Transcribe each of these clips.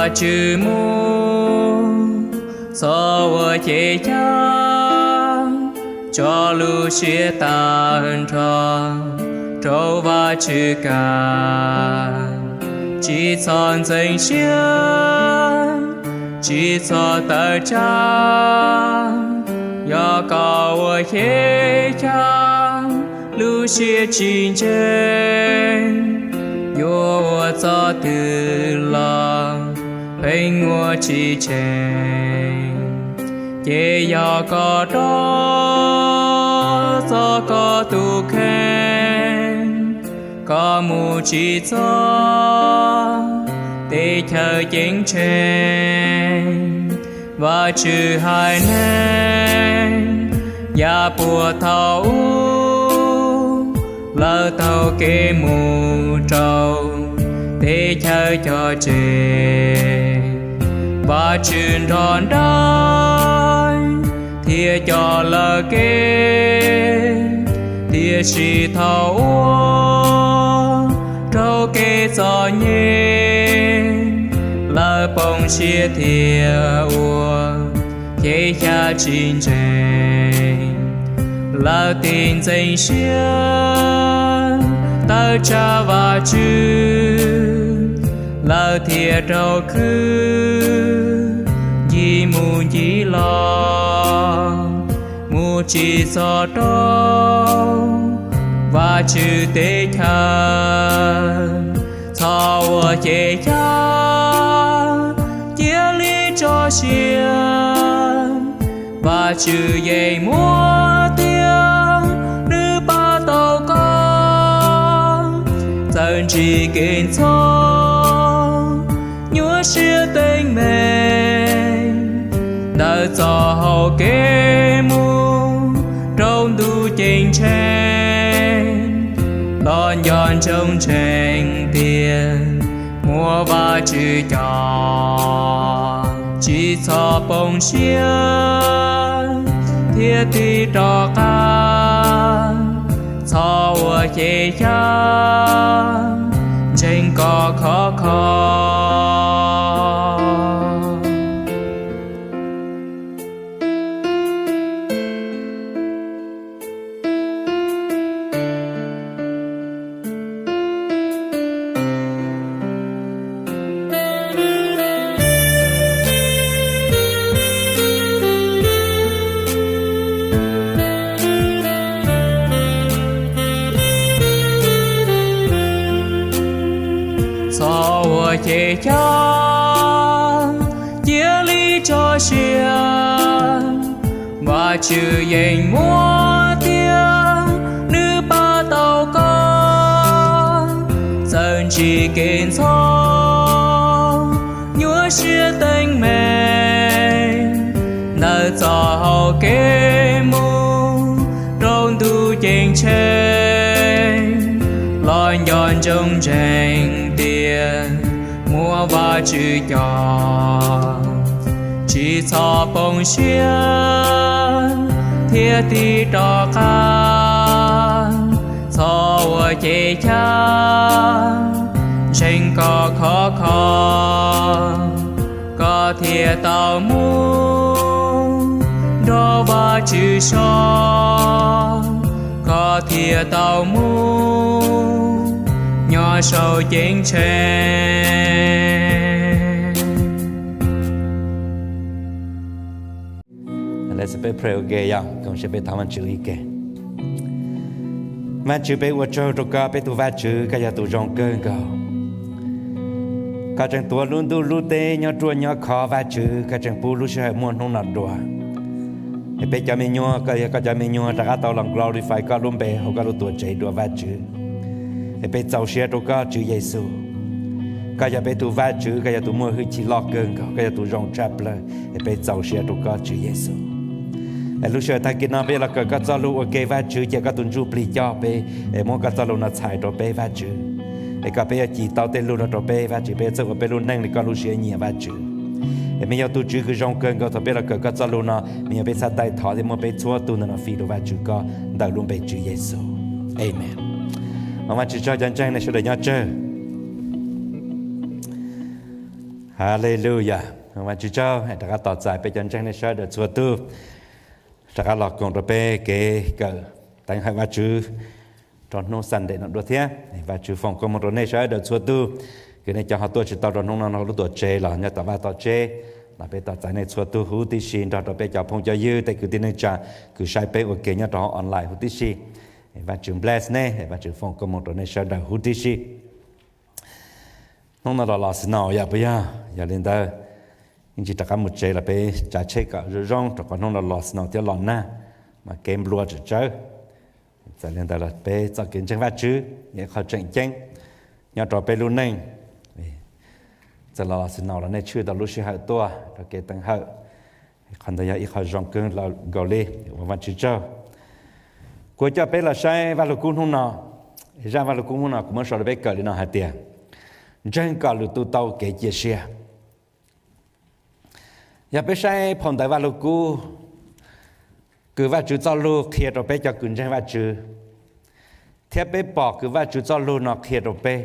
Vajtswv muab txhua ua cev xyab, tso lub siab tag nrho rau Vajtswv kawg. Tsis txhob ntxeev siab, tsis txhob tawv tsam, yog koj ua cev xyab, lub siab tsis ntseeg, yuav ua txoj twg los pheej ua tsis tsheej. Ces yog koj rov txog koj tus kheej, koj mus tsis txog teb chaws ceeb tsheej. Vajtswv haiv neeg yav puag thaum ub, lawv taug kev mus rau teb chaws cog tseg. Vajtswv nrog nraim thiab coj lawv kev, tiam sis thaum uas raug kev txom nyem, lawv poob siab thiab ua cev xyab tsis ntseeg. Lawv tig ntxeev siab tawv tsam Vajtswv, lawv thiaj raug khwb ncig mus ncig los, mus tsis txog rau Vajtswv teb chaws. Txhob ua cev xyab, cia li tso siab, Vajtswv yeej muaj tiag, nws pab tau koj. Txawm ntsib kev ntxhov, nyuaj siab teeb meem, ntawm txoj hau kev mus rau ntuj ceeb tsheej, los nco ntsoov ntseeg tias muaj Vajtswv coj. Tsis txhob poob siab thiab tig rov qab, txhob ua cev xyab, ntseeg koj khov kho. Txhob ua cev xyab, cia li tso siab, Vajtswv yeej muaj tiag, nws pab tau koj. Txawm ntsib kev ntxhov, nyuaj siab teeb meem, ntawm txoj hau kev mus rau ntuj ceeb tsheej, los nco ntsoov ntseeg tias muaj Vajtswv coj. Tsis txhob poob siab thiab tig rov qab, txhob ua cev xyab, ntseeg koj khov kho, koj thiaj tau mus nrog Vajtswv so, koj thiaj tau mus nyob saum ceeb tsheej. Let's pray, pray ua ke yog koom seb peb thov Vajtswv ua ke. Vajtswv, peb ua tsaug rau koj, peb tus Vajtswv, koj yog tus zoo kawg nkaus. Koj tseem tuav lub ntuj lub teb nyob ruaj nyob khov, Vajtswv, koj tseem pub lub sij hawm muaj hnub no dua. Es peb cov me nyuam, koj yog koj cov me nyuam rov qab tau los glorify koj lub npe hauv koj lub tuam tsev dua, Vajtswv. Es peb txaus siab rau koj, Tswv Yexus. Koj yog peb tus Vajtswv, koj yog tus muaj hwj chim loj kawg nkaus, koj yog tus zoo tshaj plaws. Es peb txaus siab rau koj, Tswv Yexus. Es lub sij hawm tag kis no peb los kawm koj txoj lus ua ke, Vajtswv, cia koj tus Ntsuj Plig coj peb, es muab koj txoj lus no txhais rau peb, Vajtswv. Es kom peb yuav cim tau tej lus no rau peb, Vajtswv, peb yuav txawj ua peb lub neej li koj lub siab nyiam, Vajtswv. Es me yog tus Tswv kws zoo kawg nkaus, thaum peb los kawm koj txoj lus no, me yog peb txhaj taij thov thiab muab peb txhua tus ntawm no fij rau Vajtswv koj ntawm lub npe Tswv Yexus. Amees. Ua Vajtswv tsaug cov ntseeg nej sawv daws nyob tsawg. Haleluya. Ua Vajtswv tsaug, rov qab tos txais peb cov ntseeg nej sawv daws txhua tus rov qab los koom rau peb kev kawm teev hawm Vajtswv rau hnub Sunday no dua thiab. Vajtswv foom koob hmoov rau nej sawv daws txhua tus, kws nej cov ho tuaj tsis tau rau hnub no lub tuam tsev los nyob tom vaj tom tsev, los peb tos txais nej txhua tus huv tib si nrog rau peb cov phooj cov ywg tej kwv tij neej tsa kws saib peb ua ke nyob rau hauv online huv tib si. Vajtswv bless nej, Vajtswv foom koob hmoov rau nej sawv daws huv tib si. Hnub no los los snow yog puas yog? Yog li ntawd, yeej tsis rov qab mus tsev los peb tsav tsheb kom zoo zoo rau qhov hnub no los snow thiab los nag, mas kev nplua tsawv tsawv. Txawm li ntawd los peb txoj kev ntseeg Vajtswv yog ib qho tseem ceeb nyob rau peb lub neej. Txawm los los snow los nej tshwj tau lub sij hawm tuaj rau kev teev hawm, qhov ntawd yog ib qho zoo kawg nkaus li. Ua Vajtswv tsaug. Kuv coj peb los saib Vaj Lug Kub hnub no. Zaj Vaj Lug Kub hnub no kuv muab sau rau peb kawm li no hais tias, ntseeg kom lwm tus tau kev cia siab. Yog peb saib phau ntawv Vaj Lug Kub, kws Vajtswv txoj lug qhia rau peb cov kws ntseeg Vajtswv, thiab peb pom kws Vajtswv txoj lug no qhia rau peb,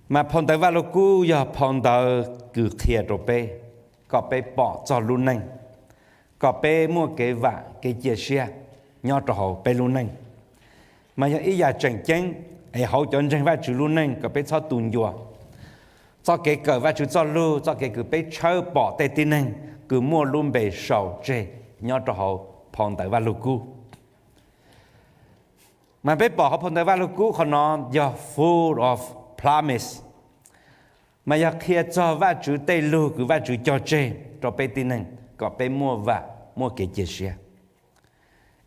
mas phau ntawv Vaj Lug Kub yog phau ntawv kws qhia rau peb kom peb pom txog lub neej, kom peb muaj kev vam kev cia siab nyob rau hauv peb lub neej. Mas yog ib yam tseem ceeb es hauv cov ntseeg Vajtswv lub neej kom peb txhob tu ncua. Txoj kev kawm Vajtswv txoj lug, txoj kev kws peb tshawb pom tej tib neeg kws muaj lub npe sau tseg nyob rau hauv phau ntawv Vaj Lug Kub. Mas peb pom hauv phau ntawv Vaj Lug Kub qhov no yog full of promise, mas yog qhia txog Vajtswv tej lug kws Vajtswv cog tseg rau peb tib neeg kom peb muaj vam muaj kev cia siab,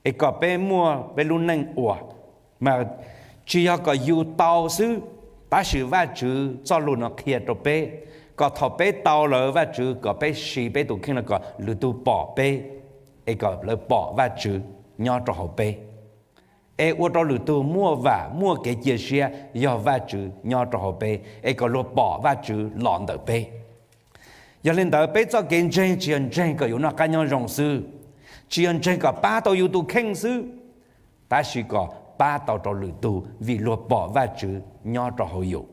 es kom peb muaj peb lub neej ua, mas tsis yog kom yus tau xwb, tab sis Vajtswv txoj lug no qhia rau peb kom thaum peb tau lawm Vajtswv kom peb siv peb tus kheej no kom lwm tug pom peb, es kom lawv pom Vajtswv nyob rau hauv peb, es ua rau lwm tug muaj vam muaj kev cia siab yog Vajtswv nyob rau hauv peb, es kom luag pom Vajtswv los ntawm peb. Yog li ntawd peb txoj kev ntseeg tsis yog ntseeg kom yus noj qab nyob zoo xwb, tsis yog ntseeg kom pab tau yus tus kheej xwb, tab sis kom pab tau rau lwm tug vim luag pom Vajtswv nyob rau hauv yus.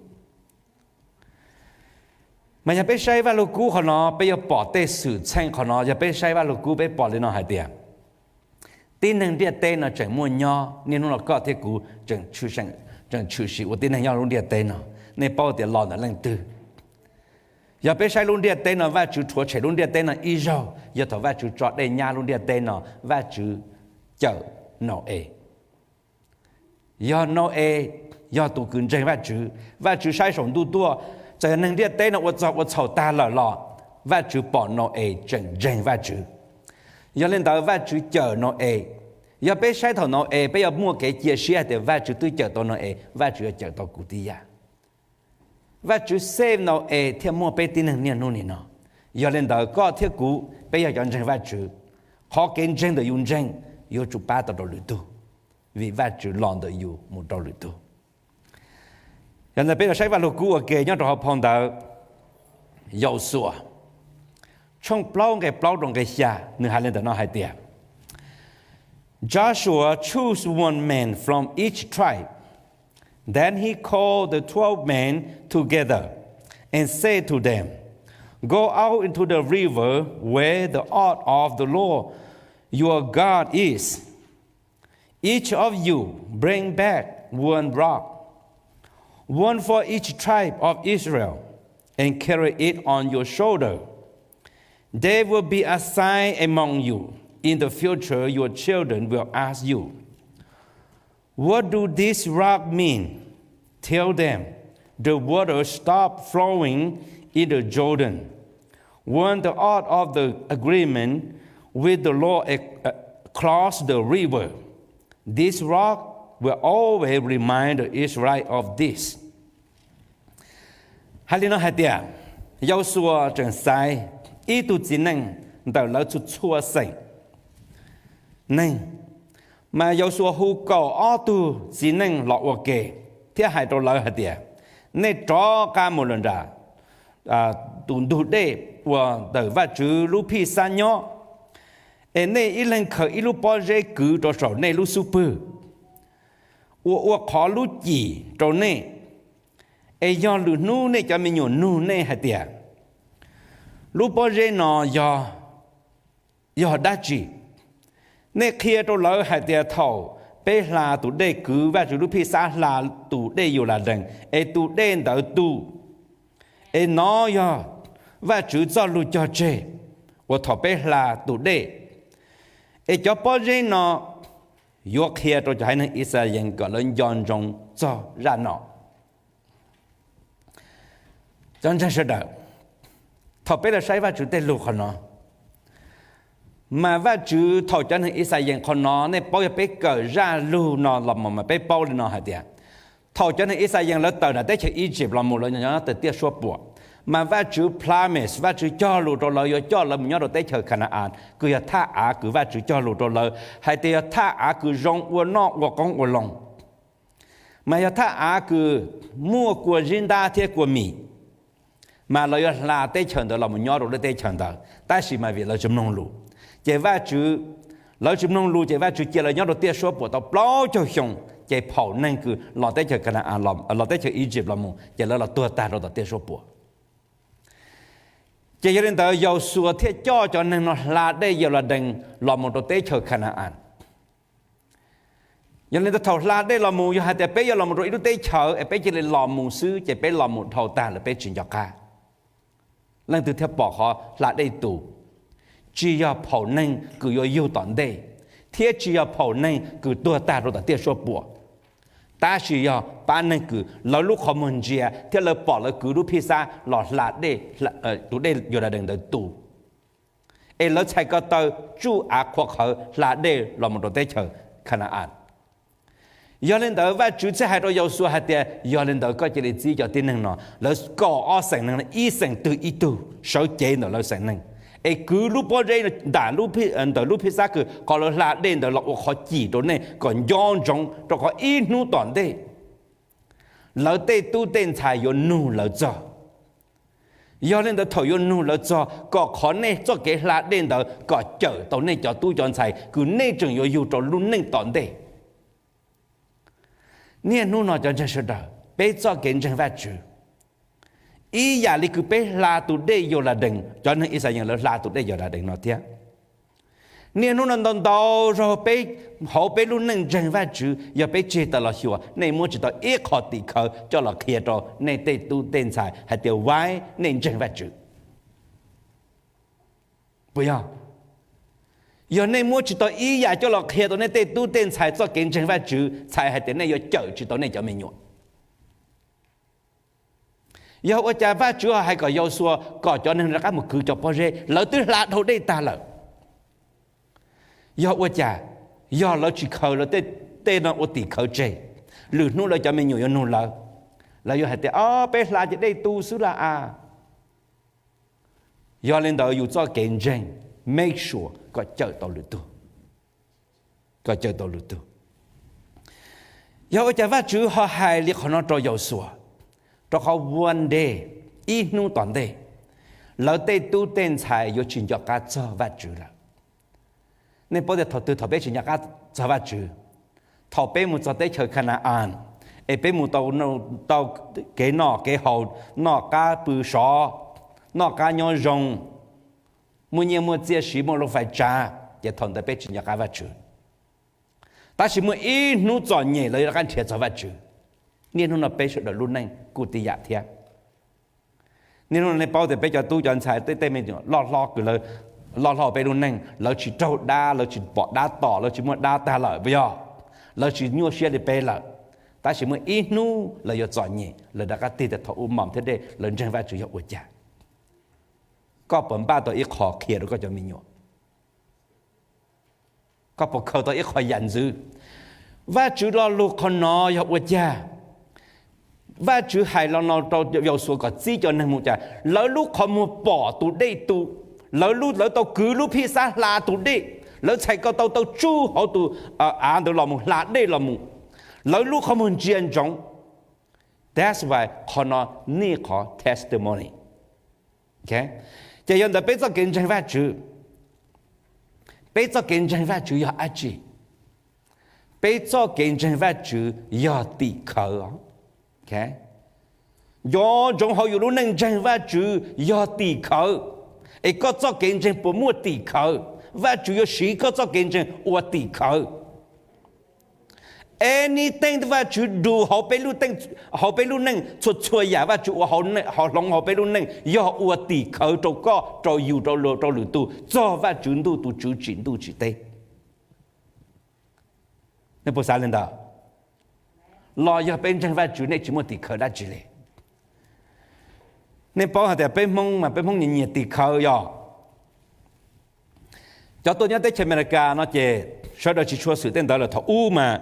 Mas yog peb saib Vaj Lug Kub qhov no peb yuav pom tej xwm txheej qhov no, yog peb saib Vaj Lug Kub peb pom li no hais tias, tib neeg ntiaj teb no tseem muaj nyob, niaj hnub no koj thiab kuv tseem tshwm sim ua tib neeg nyob lub ntiaj teb no. Nej paub tias los ntawm leej twg? Yog peb saib lub ntiaj teb no, Vajtswv rhuav tshem lub ntiaj teb no ib zaug yog thaum Vajtswv tso dej nyab lub ntiaj teb no, Vajtswv cawm Nau-es. Yog Nau-es yog tus kws ntseeg Vajtswv, Vajtswv saib saum ntuj tuaj, txawm yog neeg ntiaj teb no ua txog ua txhaum tag lawm los Vajtswv pom Nau-es tseem ntseeg Vajtswv. Yog li ntawd Vajtswv cawm Nau-es. Yog peb saib thaum Nau-es peb yuav muaj kev cia siab hais tias Vajtswv twb cawm tau Nau-es, Vajtswv yuav cawm tau kuv tib yam. Vajtswv save Nau-es thiaj muaj peb tib neeg niaj hnub nim no. Yog li ntawd koj thiab kuv peb yog cov ntseeg Vajtswv, qhov kev ntseeg ntawm yus ntseeg yuav tsum pab tau rau lwm tug, vim Vajtswv los ntawm yus mus rau lwm tug. Yog ntawd peb los saib Vaj Lug Kub ua ke nyob rau hauv phau ntawv Yausuas tshooj plaub nqe plaub rau nqe xya, nws hais li ntawm no hais tias, Joshua chose one man from each tribe. Then he called the twelve men together and said to them, Go out into the river where the ark of the Lord your God is. Each of you bring back one rock, one for each tribe of Israel, and carry it on your shoulder. There will be a sign among you. In the future, your children will ask you, 'What do these rocks mean?' Tell them, 'The water stopped flowing in the Jordan when the ark of the agreement with the Lord crossed the river.' This rock will always remind the Israelites of this. Hais li no hais tias, Yausuas tseem xaiv ib tug txiv neej ntawm lawv txhua txhua xeem neeg, mas Yausuas hu kaum ob tug txiv neej los ua ke thiab hais rau lawv hais tias, Nej rov qab mus lawm nram tus ntug dej uas ntawm Vajtswv lub Phijxab nyob, es nej ib leeg khaws ib lub pob zeb kwv rau saum nej lub xub pwg, ua ua qhov lub cim rau nej. Es yog lwm hnub nej cov me nyuam nug nej hais tias, Lub pob zeb no yog, yog dab tsi? Nej qhia rau lawv hais tias thaum peb hla tus dej, kwv Vajtswv lub Phijxab hla tus dej Yudalees, es tus dej ntawd tu, es nov yog Vajtswv txoj lus cog tseg uas thaum peb hla tus dej. Es cov pob zeb no yuav qhia rau cov haiv neeg Yixalayees kom lawv nco ntsoov txog zaj no. Cov ntseeg sawv daws, thaum peb los saib Vajtswv tej lus qhov no, mas Vajtswv thaum cov neeg Yixalayees qhov no, nej paub, yog peb kawm zaj lus no los mas peb paub li no hais tias, thaum cov neeg Yixalayees lawv tawm nram teb chaws Egypt los mus, lawv nyob tawm tiaj suab puam, mas Vajtswv promise, Vajtswv cog lus rau lawv yuav coj lawv mus nyob rau teb chaws Ka na-as, kws yog thaj av kws Vajtswv cog lus rau lawv hais tias yog thaj av kws zoo ua noj ua qoob ua loo, mas yog thaj av kws muaj kua zib ntab thiab kua mis, mas lawv yuav hla teb chaws ntawd los mus nyob rau lub teb chaws ntawd, tab sis mas vim lawv tsis mloog lus, ces Vajtswv, lawv tsis mloog lus ces Vajtswv cia lawv nyob rau tiaj suab puam tau plaub caug xyoo, ces phaum neeg kws los teb chaws Ka na-as, los teb chaws Egypt los mus ces lawv los tuag tag rau tom tiaj suab puam. Ces yog li ntawd Yausuas thiaj coj cov neeg no hla dej Yauladees los mus rau teb chaws Ka na-as. Yog li ntawd thaum hla dej los mus, yog hais tias peb yuav los mus rau ib lub teb chaws es peb cia li los mus xwb ces peb los mus dhau tag lawm, peb tsis nco qab. Leej twg thiaj pom qhov hla dej tus? Tsis yog phaum neeg kws yuav yug tom ntej, thiab tsis yog phaum neeg kws tuag tag rau tom tiaj suab puam, tab sis yog pab neeg kws lawv lub qhov muag ntsia thiab lawv pom lawv kwv lub Phijxab los hla dej, tus dej Yauladees ntawd tu, es lawv txhais ko taw tsuj av qhuav qhawv hla dej los mus rau teb chaws Ka na-as. Yog li ntawd Vajtswv thiaj hais rau Yausuas hais tias, yog li ntawd koj cia li txib cov tib neeg no, lawv kaum ob xeem neeg, ib xeem twg ib tug sawv cev ntawm lawv xeem neeg, es kwv lub pob zeb ntawm lub Phijxab kws qhov lawv hla dej ntawd los ua qhov cim rau nej kom nco ntsoov, rau qhov ib hnub tom ntej lawv tej tub tej ntxhais yuav nug lawv txog. Yog li ntawd thaum yuav nug lawv txog, kom qhov nej txoj kev hla dej ntawd kom cawm tau nej cov tub cov ntxhais kws nej tseem yuav yug rau lub neej tom ntej. Niaj hnub no cov ntseeg sawv daws, peb txoj kev ntseeg Vajtswv ib yam li kws peb hla tus dej Yauladees, cov neeg Yixalayees lawv hla tus dej Yauladees no thiab. Niaj hnub no ntau ntau zaug peb, hauv peb lub neej ntseeg Vajtswv, yog peb tseg tawm los xyuas, nej muab tsis tau ib qho tim khawv coj los qhia rau nej tej tub tej ntxhais hais tias why nej ntseeg Vajtswv. Puas yog? Yog nej muab tsis tau ib yam coj los qhia tau nej tej tub tej ntxhais txoj kev ntseeg Vajtswv, txhais hais tias nej yuav cawm tsis tau nej cov me nyuam. Yog ua cas Vajtswv ho hais kom Yausuas kom cov neeg rov qab mus kwv cov pob zeb, lawv twb hla dhau dej tag lawm? Yog ua cas? Yog lawv tsis khaws lawv tej no ua tim khawv tseg, lwm hnub lawv cov me nyuam yuav nug lawv, lawv yuav hais tias, o, peb hla ces dej tu xwb las as. Yog li ntawd yus txoj kev ntseeg, make sure kom cawm tau lwm tus, kom cawm tau lwm tus. Yog ua cas Vajtswv ho hais li qhov no rau Yausuas? Rau qhov one day, ib hnub tom ntej, lawv tej tub tej ntxhais yuav tsis nco qab txog Vajtswv lawm. Nej paub tias thaum twg thaum peb tsis nco qab txog Vajtswv? Thaum peb mus txog teb chaws Ka na-as, es peb mus tau, tau kev noj kev haus, noj qab pw sov, noj qab nyob zoo, muaj nyiaj muaj txiaj siv, muaj lub fais tsav, ces thaum ntawd peb tsis nco qab Vajtswv. Tab sis muaj ib hnub txom nyem lawv yuav rov qab nrhiav txog Vajtswv. Niaj hnub no peb sawv daws lub neej kuj tib yam thiab. Niaj hnub no nej paub tias peb cov tub cov ntxhais tej tej me nyuam loj hlob kws lawv loj hlob peb lub neej, lawv tsis raug dab, lawv tsis pom dab tom, lawv tsis muaj dab tag lawm puas yog? Lawv tsis nyuaj siab li peb lawm. Tab sis muaj ib hnub lawv yuav txom nyem, lawv rov qab tig tias thaum ub mom thiab dej lawv ntseeg Vajtswv yog ua cas. Koj puas npaj tau ib qho qhia rau koj cov me nyuam? Koj puas khaws tau ib qho yam ntxwv? Vajtswv lo lus qhov no yog ua cas? Vajtswv hais lo no rau Yausuas kom txib cov neeg mus cas, lawv lub qhov muag pom tus dej tu, lawv lub, lawv tau kwv lub Phijxab hla tus dej, lawv txhais ko taw tau tsuj hauv tus av ntawd los mus hla dej los mus, lawv lub qhov muag ntsia ntsoov. That's why qhov no nej qhov testimony. Ces yog ntawd peb txoj kev ntseeg Vajtswv, peb txoj kev ntseeg Vajtswv yog dab tsi? Peb txoj kev ntseeg Vajtswv yog tim khawv. Nco ntsoov hauv yus lub neej ntseeg Vajtswv yog tim khawv. Es koj txoj kev ntseeg puas muaj tim khawv? Vajtswv yuav siv koj txoj kev ntseeg ua tim khawv. Anything Vajtswv do hauv peb lub, hauv peb lub neej, txhua txhua yam Vajtswv ua hauv hloov hauv peb lub neej yog ua tim khawv rau koj, rau yus, rau lwm tus, txog Vajtswv Ntuj tus Tswv tsim ntuj tsim teb. Nej puas xav li ntawd? Los yog peb ntseeg Vajtswv nej tsis muaj tim khawv dab tsi li? Nej paub hais tias peb Hmoob mas peb Hmoob nyiam nyiam tim khawv yog. Cov tuaj nyob teb chaws Amelikas no ces sawv daws tsis tshua xwm tej ntawd lawm. Thaum ub mas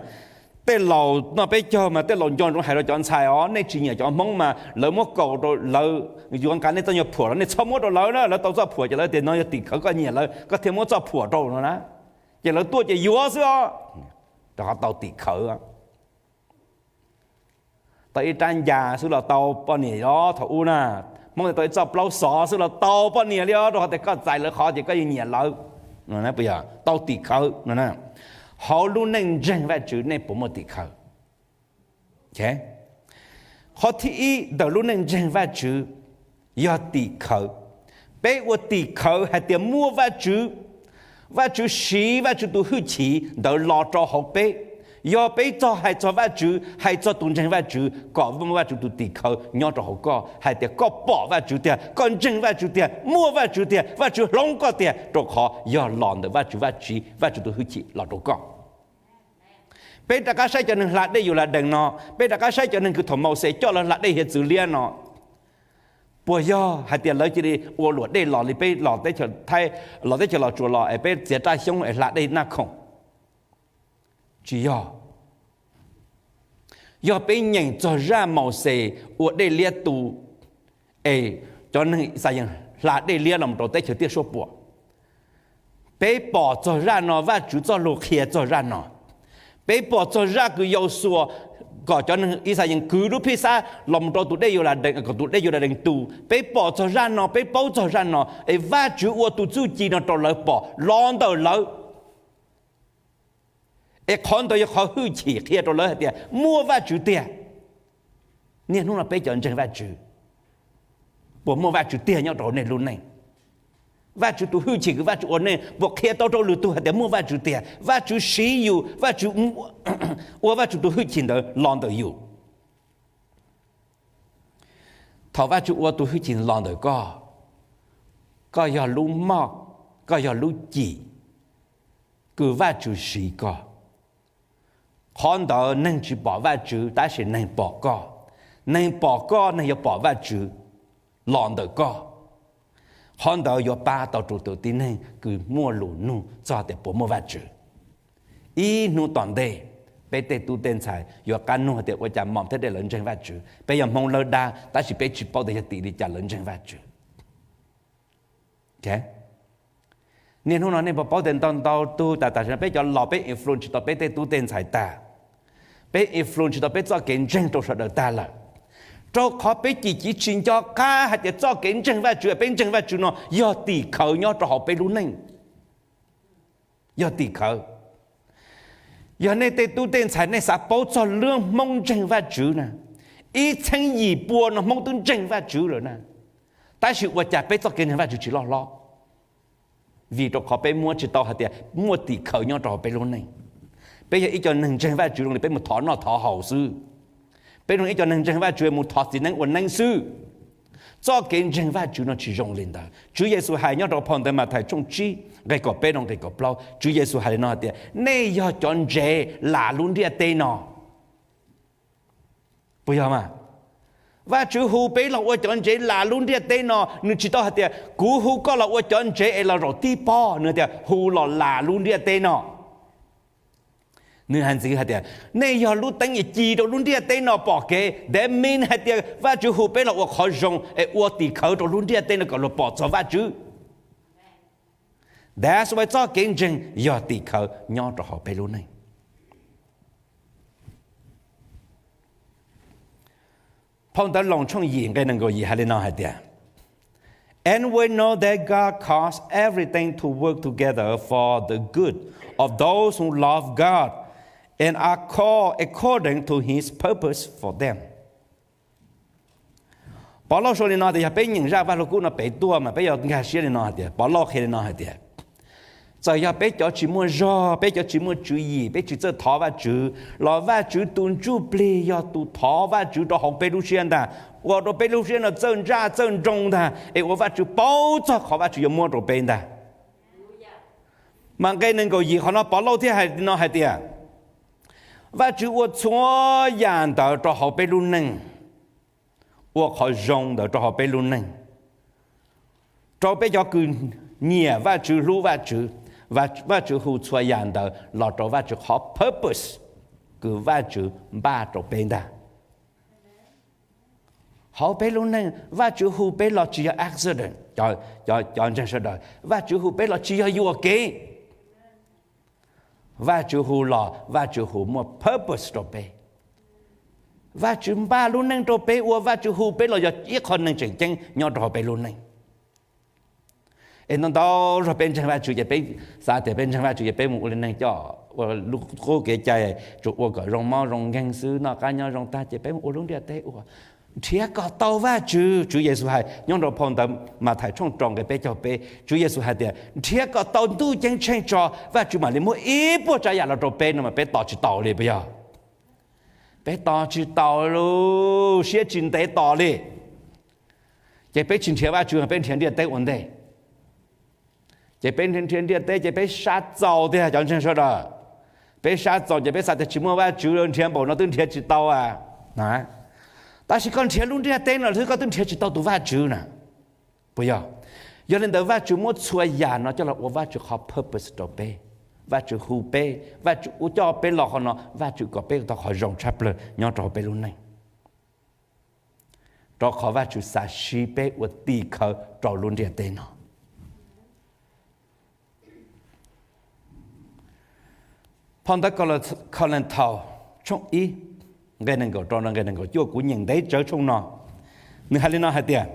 tej laus noj peb caug mas tej laus nco ntsoov hais rau cov ntxhais os, nej tsis nyiam cov Hmoob mas lawv muab kaus rau lawv, yuav nqa nej txoj nyuag phuam los nej txhob muab rau lawv na, lawv tau txoj phuam ces lawv tias no yog tim khawv, koj nyiam lawv koj thiaj muab txoj phuam rau no na. Ces lawv tuaj ces yuav xwb os, rau qhov tau tim khawv. Tau ib rab ncas xwb los tau poj niam os thaum ub na. Hmoob tau ib txoj plaub xov xwb los tau poj niam li os, rau qhov tias koj txais lawv qhov ces koj yeej nyiam lawv. Tau tim khawv no. Hauv lub neej ntseeg Vajtswv nej puas muaj tim khawv? Qhov thib ib ntawm lub neej ntseeg Vajtswv yog tim khawv. Peb ua tim khawv hais tias muaj Vajtswv, Vajtswv siv Vajtswv tus hwj chim ntawd los rau hauv peb. Yog peb txog hais txog Vajtswv, hais txog tus ntseeg Vajtswv, kom muaj Vajtswv tus tim khawv nyob rau hauv koj, hais tias koj pom Vajtswv tiag, koj ntseeg Vajtswv tiag, muaj Vajtswv tiag, Vajtswv hloov koj tiag, rau qhov yog los ntawm Vajtswv Vajtswv, Vajtswv tus hwj chim los rau koj. Peb rov qab saib cov neeg hla dej Yus Las Dees no, peb rov qab saib cov neeg kws thaum Mauxes coj lawv hla dej hiav txwv liab no, puas yog hais tias lawv cia li ua luam dej los li peb los teb chaws Thaib, los teb chaws Los Tsuas los es peb txiav raj xyoob es hla dej Naj Khoom? Tsis yog. Yog peb nyeem txog zaj Mauxes ua dej liab tu, es cov neeg Yixalayees hla dej liab los rau teb chaws tiaj suab puam. Peb pom txog zaj no, Vajtswv txoj lus qhia txog zaj no. Peb pom txog zaj kws Yausuas kom cov neeg Yixalayees kwv lub phij xab los rau tus dej Yus Las Dees, kom tus dej Yus Las Dees tu. Peb pom txog zaj no, peb paub txog zaj no, es Vajtswv ua tus txuj ci no rau lawv pom los ntawm lawv. Es qhov ntawd yog qhov hwj chim qhia rau lawv hais tias muaj Vajtswv tiag. Niaj hnub no peb cov ntseeg Vajtswv, puas muaj Vajtswv tiag nyob rau hauv nej lub neej? Vajtswv tus hwj chim kws Vajtswv ua nej puas qhia tau rau lwm tug hais tias muaj Vajtswv tiag? Vajtswv siv yus, Vajtswv ua Vajtswv tus hwj chim ntawd los ntawm yus. Thaum Vajtswv ua tus hwj chim los ntawm koj, koj yog lub moj, koj yog lub cim kws Vajtswv siv koj. Qhov ntawd neeg tsis pom Vajtswv tab sis neeg pom koj. Neeg pom koj, neeg yuav pom Vajtswv los ntawm koj. Qhov ntawd yuav pab tau rau tus tib neeg kws muaj lus nug txog tias puas muaj Vajtswv. Ib hnub tom ntej, peb tej tub tej ntxhais yuav qab nug tias ua cas Mom thiab Dad lawv ntseeg Vajtswv. Peb yog Hmoob lawv dab tab sis peb tsis paub tias yog tim li cas lawv ntseeg Vajtswv. Niaj hnub no nej puas paub tias ntau ntau tug tas tas sim no peb cov laus peb influence tsis tau peb tej tub tej ntxhais tag, peb influence tsis tau peb txoj kev ntseeg rau sawv daws tag lawm, rau qhov peb cim civ tsis nco qab hais tias txoj kev ntseeg Vajtswv, peb ntseeg Vajtswv no yog tim khawv nyob rau hauv peb lub neej. Yog tim khawv. Yog nej tej tub tej ntxhais nej xav paub txog lub Hmoob ntseeg Vajtswv na, ib txheeb yim pua no Hmoob twb ntseeg Vajtswv lawm na, tab sis ua cas peb txoj kev ntseeg Vajtswv tsis loj hlob? Vim rau qhov peb muab tsis tau hais tias muaj tim khawv nyob rau hauv peb lub neej. Peb yog ib co neeg ntseeg Vajtswv zoo li peb mus thov noj thov haus xwb. Peb zoo ib co neeg ntseeg Vajtswv mus thov txiv neeb ua neeb xwb. Txoj kev ntseeg Vajtswv no tsis zoo li ntawd. Tswv Yexus hais nyob rau phau ntawv Mathais tshooj tsib nqe kaum peb rau nqe kaum plaub, Tswv Yexus hais li no hais tias nej yog cov ntsev lam lub ntiaj teb no. Puas yog mas? Vajtswv hu peb los ua cov ntsev lam lub ntiaj teb no, nws tsis tau hais tias kuv hu koj los ua cov ntsev es los zaum tib pob, nws tias hu los lam lub ntiaj teb no. Nws hais ntxiv hais tias nej yog lub teeb es ci rau lub ntiaj teb no pom kev. That means hais tias Vajtswv hu peb los ua qhov zoo es ua tim khawv rau lub ntiaj teb no kom luag pom txog Vajtswv. That's why txoj kev ntseeg yog tim khawv nyob rau hauv peb lub neej. Phau ntawv Loos tshooj yim nqe nees nkaum yim hais li no hais tias, And we know that God causes everything to work together for the good of those who love God and are called according to his purpose for them. Pov Lauj sau li no tias yog peb nyeem zaj Vaj Lug Kub no pem tuaj mas peb yuav nkag siab li no hais tias, Pov Lauj qhia li no hais tias, txawm yog peb cov tsis muaj zog, peb cov tsis muaj tswv yim, peb tsis txawj thov Vajtswv los Vajtswv tus ntsuj plig yog tus thov Vajtswv rau hauv peb lub siab ntag, ua rau peb lub siab no txawj ntsaj txawj nroo ntag es ua Vajtswv paub txog qhov Vajtswv yuav muab rau peb ntag. Mas nqe nees nkaum yim qhov no Pov Lauj thiaj hais li no hais tias, Vajtswv ua txhua yam ntawd rau hauv peb lub neej, ua qhov zoo ntawd rau hauv peb lub neej, rau peb cov kws nyiam Vajtswv hlub Vajtswv. Vajtswv hu txhua yam ntawd los rau Vajtswv qhov purpose kws Vajtswv npaj rau peb ntag. Hauv peb lub neej Vajtswv hu peb los tsis yog accident, cov ntseeg sawv daws, Vajtswv hu peb los tsis yog yuam kev. Vajtswv hu los Vajtswv hu muaj purpose rau peb. Vajtswv npaj lub neej rau peb ua Vajtswv hu peb los yog ib qho neeg tseem ceeb nyob rau hauv peb lub neej. Es ntau ntau zog peb ntseeg Vajtswv ces peb xav tias peb ntseeg Vajtswv ces peb mus ua li neeg coj ua lub qub kev cai, tsuas ua kom zoo mob zoo nkeeg xwb, noj qab nyob zoo tag ces peb mus ua lub ntiaj teb ua. Nrhiav kom tau Vajtswv, Tswv Yexus hais nyob rau phau ntawv Mathais tshooj rau nqe peb caug peb, Tswv Yexus hais tias nrhiav kom tau ntuj ceeb tsheej tso, Vajtswv mam li muab ib puas tsav yam los rau peb no mas peb tos tsis taus li puas yog? Peb tos tsis taus li, siab tsis ntev tos li. Ces peb tsis nrhiav Vajtswv, peb nrhiav ntiaj teb ua ntej. Ces peb nrhiav ntiaj teb ces peb sab txaus tiag cov ntseeg sawv daws. Peb sab txaus ces peb xav tias tsis muaj Vajtswv, nrhiav npaum no twb nrhiav tsis tau a. Tab sis koj nrhiav lub ntiaj teb no xwb koj twb nrhiav tsis tau tus Vajtswv na, puas yog? Yog li ntawd Vajtswv muab txhua yam no coj los ua Vajtswv qhov purpose rau peb. Vajtswv hu peb, Vajtswv ua coj peb los qhov no, Vajtswv kom peb tau qhov zoo tshaj plaws nyob rau hauv peb lub neej, rau qhov Vajtswv xav siv peb ua tim khawv rau lub ntiaj teb no. Phau ntawv Kalanthaus tshooj ib, nqe nees nkaum rau nqe nees nkaum cuaj, kuv nyeem ntev tsawv tshooj no. Nws hais li no hais tias,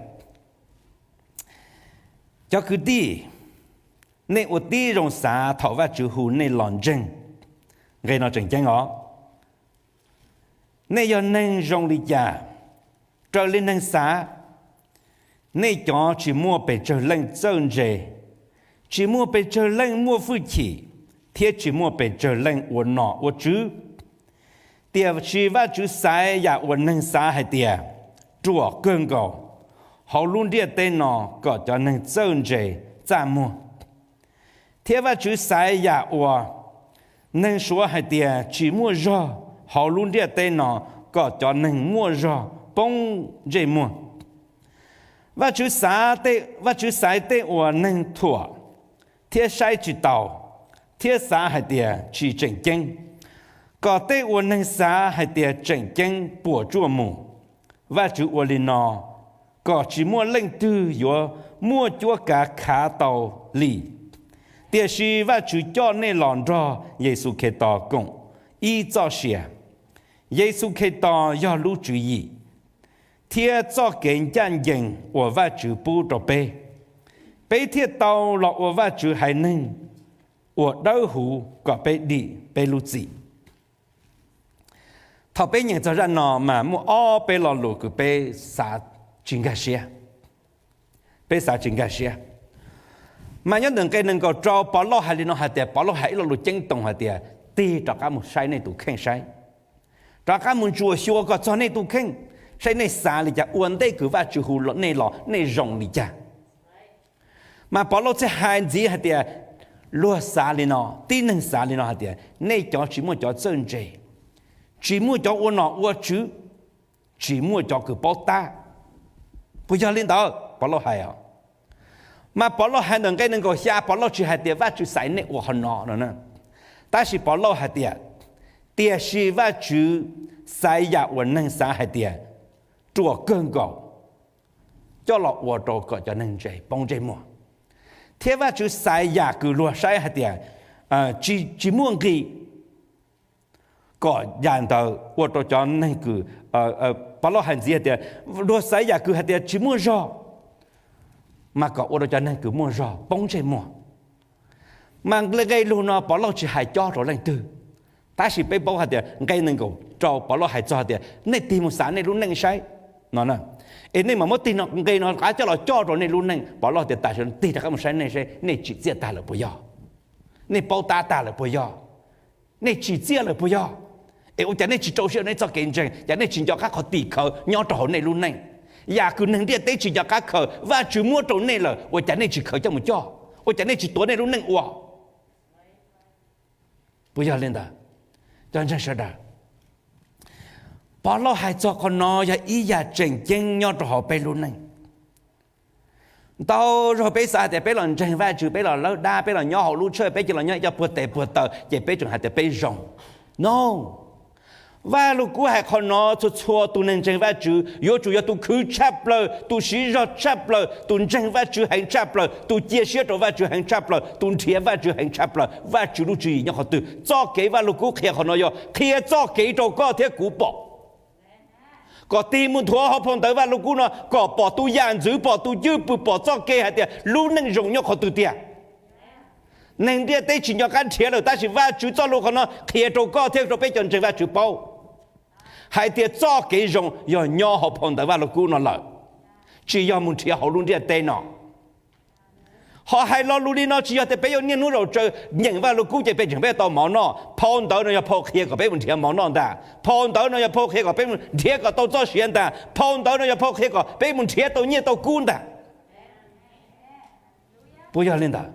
cov kwv tij, nej ua tib zoo xav thaum Vajtswv hu nej los ntseeg. Nqe no tseem ceeb os. Nej yog neeg zoo li cas? Raws li neeg xav, nej cov tsis muaj pes tsawg leej txawj ntse, tsis muaj pes tsawg leej muaj hwj chim, thiab tsis muaj pes tsawg leej ua nom ua tswv. Tiam sis Vajtswv xaiv yam uas neeg xav hais tias ruam kawg nkaus hauv lub ntiaj teb no kom cov neeg txawj ntse txaj muag. Thiab Vajtswv xaiv yam uas neeg suav hais tias tsis muaj zog hauv lub ntiaj teb no kom cov neeg muaj zog poob ntsej muag. Vajtswv xaiv, Vajtswv xaiv tej uas neeg thuam thiab saib tsis taus, thiab xav hais tias tsis tseem ceeb, kom tej uas neeg xav hais tias tseem ceeb puas tsuaj mus. Vajtswv ua li no kom tsis muaj leej twg yuav muaj cuab kav khav tau li. Tiam sis Vajtswv coj nej los nrog Yexus Khetos koom ib txoj sia. Yexus Khetos yog lub tswv yim thiab txoj kev ncaj ncees uas Vajtswv pub rau peb, peb thiaj tau los ua Vajtswv haiv neeg uas dawb huv kom peb dim peb lub txim. Thaum peb nyeem txog zaj no mas muaj ob peb lo lus kws peb xav tsis nkag siab. Peb xav tsis nkag siab. Mas nyob ntawm nqe nees nkaum rau Pov Lauj hais li no hais tias, Pov Lauj hais ib lo lus ceeb toom hais tias, tig rov qab mus saib nej tus kheej saib, rov qab mus ntsuam xyuas kom txog nej tus kheej, saib nej xav li cas ua ntej kws Vajtswv hu nej los nej zoo li cas. Mas Pov Lauj thiaj hais ntxiv hais tias, luag xav li no, tib neeg xav li no hais tias nej cov tsis muaj cov txawj ntse, tsis muaj cov ua nom ua tswv, tsis muaj cov kws paub tab. Puas yog li ntawd? Pov Lauj hais os. Mas Pov Lauj hais ntawm nqe nees nkaum xya, Pov Lauj tsis hais tias Vajtswv xaiv nej ua qhov no no, tab sis Pov Lauj hais tias, tiam sis Vajtswv xaiv yam uas neeg xav hais tias ruam kawg nkaus coj los ua rau kom cov neeg ntse poob ntsej muag, thiab Vajtswv xaiv yam kws luag saib hais tias tsis muaj nqis kom yam ntawd ua rau cov neeg kws, Pov Lauj hais ntxiv hais tias, luag xaiv yam kws hais tias tsis muaj zog mas kom ua rau cov neeg kws muaj zog poob ntsej muag. Mas nqe lus no Pov Lauj tsis hais cob rau leej twg, tab sis peb paub hais tias nqe nees nkaum rau Pov Lauj hais txog hais tias nej tig mus xav nej lub neej saib no, Es nej mam muab tig no nqe no rov qab coj los coj rau nej lub neej. Pov Lauj tias tam sim no tig rov qab mus saib nej seb nej tsim txiaj tag lawm puas yog? Nej paub tab tag lawm puas yog? Nej tsim txiaj lawm puas yog? Es ua cas nej tsis rau siab nej txoj kev ntseeg? Cas nej tsis nco qab qhov tim khawv nyob rau hauv nej lub neej? Yam kws neeg ntiaj teb tsis nco qab khaws, Vajtswv muab rau nej lawm, ua cas nej tsis khaws coj mus coj? Ua cas nej tsis tuav nej lub neej ua? Puas yog li ntawd? Cov ntseeg sawv daws, Pov Lauj hais txog qhov no yog ib yam tseem ceeb nyob rau hauv peb lub neej. Ntau zaug peb xav tias peb los ntseeg Vajtswv, peb los lawb dab, peb los nyob hauv lub tshawj, peb cia los nyob ib co puag tes puag taw ces peb tseem hais tias peb zoo. No, Vajluskub hais qhov no, txhua txhua tus neeg ntseeg Vajtswv yuav tsum yog tus khwv tshaj plaws, tus siv zog tshaj plaws, tus ntseeg Vajtswv heev tshaj plaws, tus cia siab rau Vajtswv heev tshaj plaws, tus nrhiav Vajtswv heev tshaj plaws. Vajtswv lub tswv yim nyob qhov twg? Txoj kev Vajluskub qhia qhov no yog qhia txoj kev rau koj thiab kuv pom, kom tig mus nthuav hauv phau ntawv Vajluskub no kom pom tus yam ntxwv, pom tus cwj pwm, pom txoj kev hais tias lub neej zoo nyob qhov twg tiag. Neeg ntiaj teb tsis nco qab nrhiav lawm, tab sis Vajtswv txoj lus qhov no qhia rau koj thiab rau peb cov ntseeg Vajtswv paub hais tias txoj kev zoo yog nyob hauv phau ntawv Vajluskub no lawm, tsis yog mus nrhiav hauv lub ntiaj teb no. Ho hais lo lus li no tsis yog tias peb yuav niaj hnub zaum tsaws nyeem Vajluskub ces peb tseem peb tau mov noj. Phau ntawv no yog phau qhia kom peb mus nrhiav mov noj ntag. Phau ntawv no yog phau qhia kom peb mus nrhiav kom tau txoj sia ntag. Phau ntawv no yog phau qhia kom peb mus nrhiav tau nyiaj tau kub ntag. Puas yog li ntawd?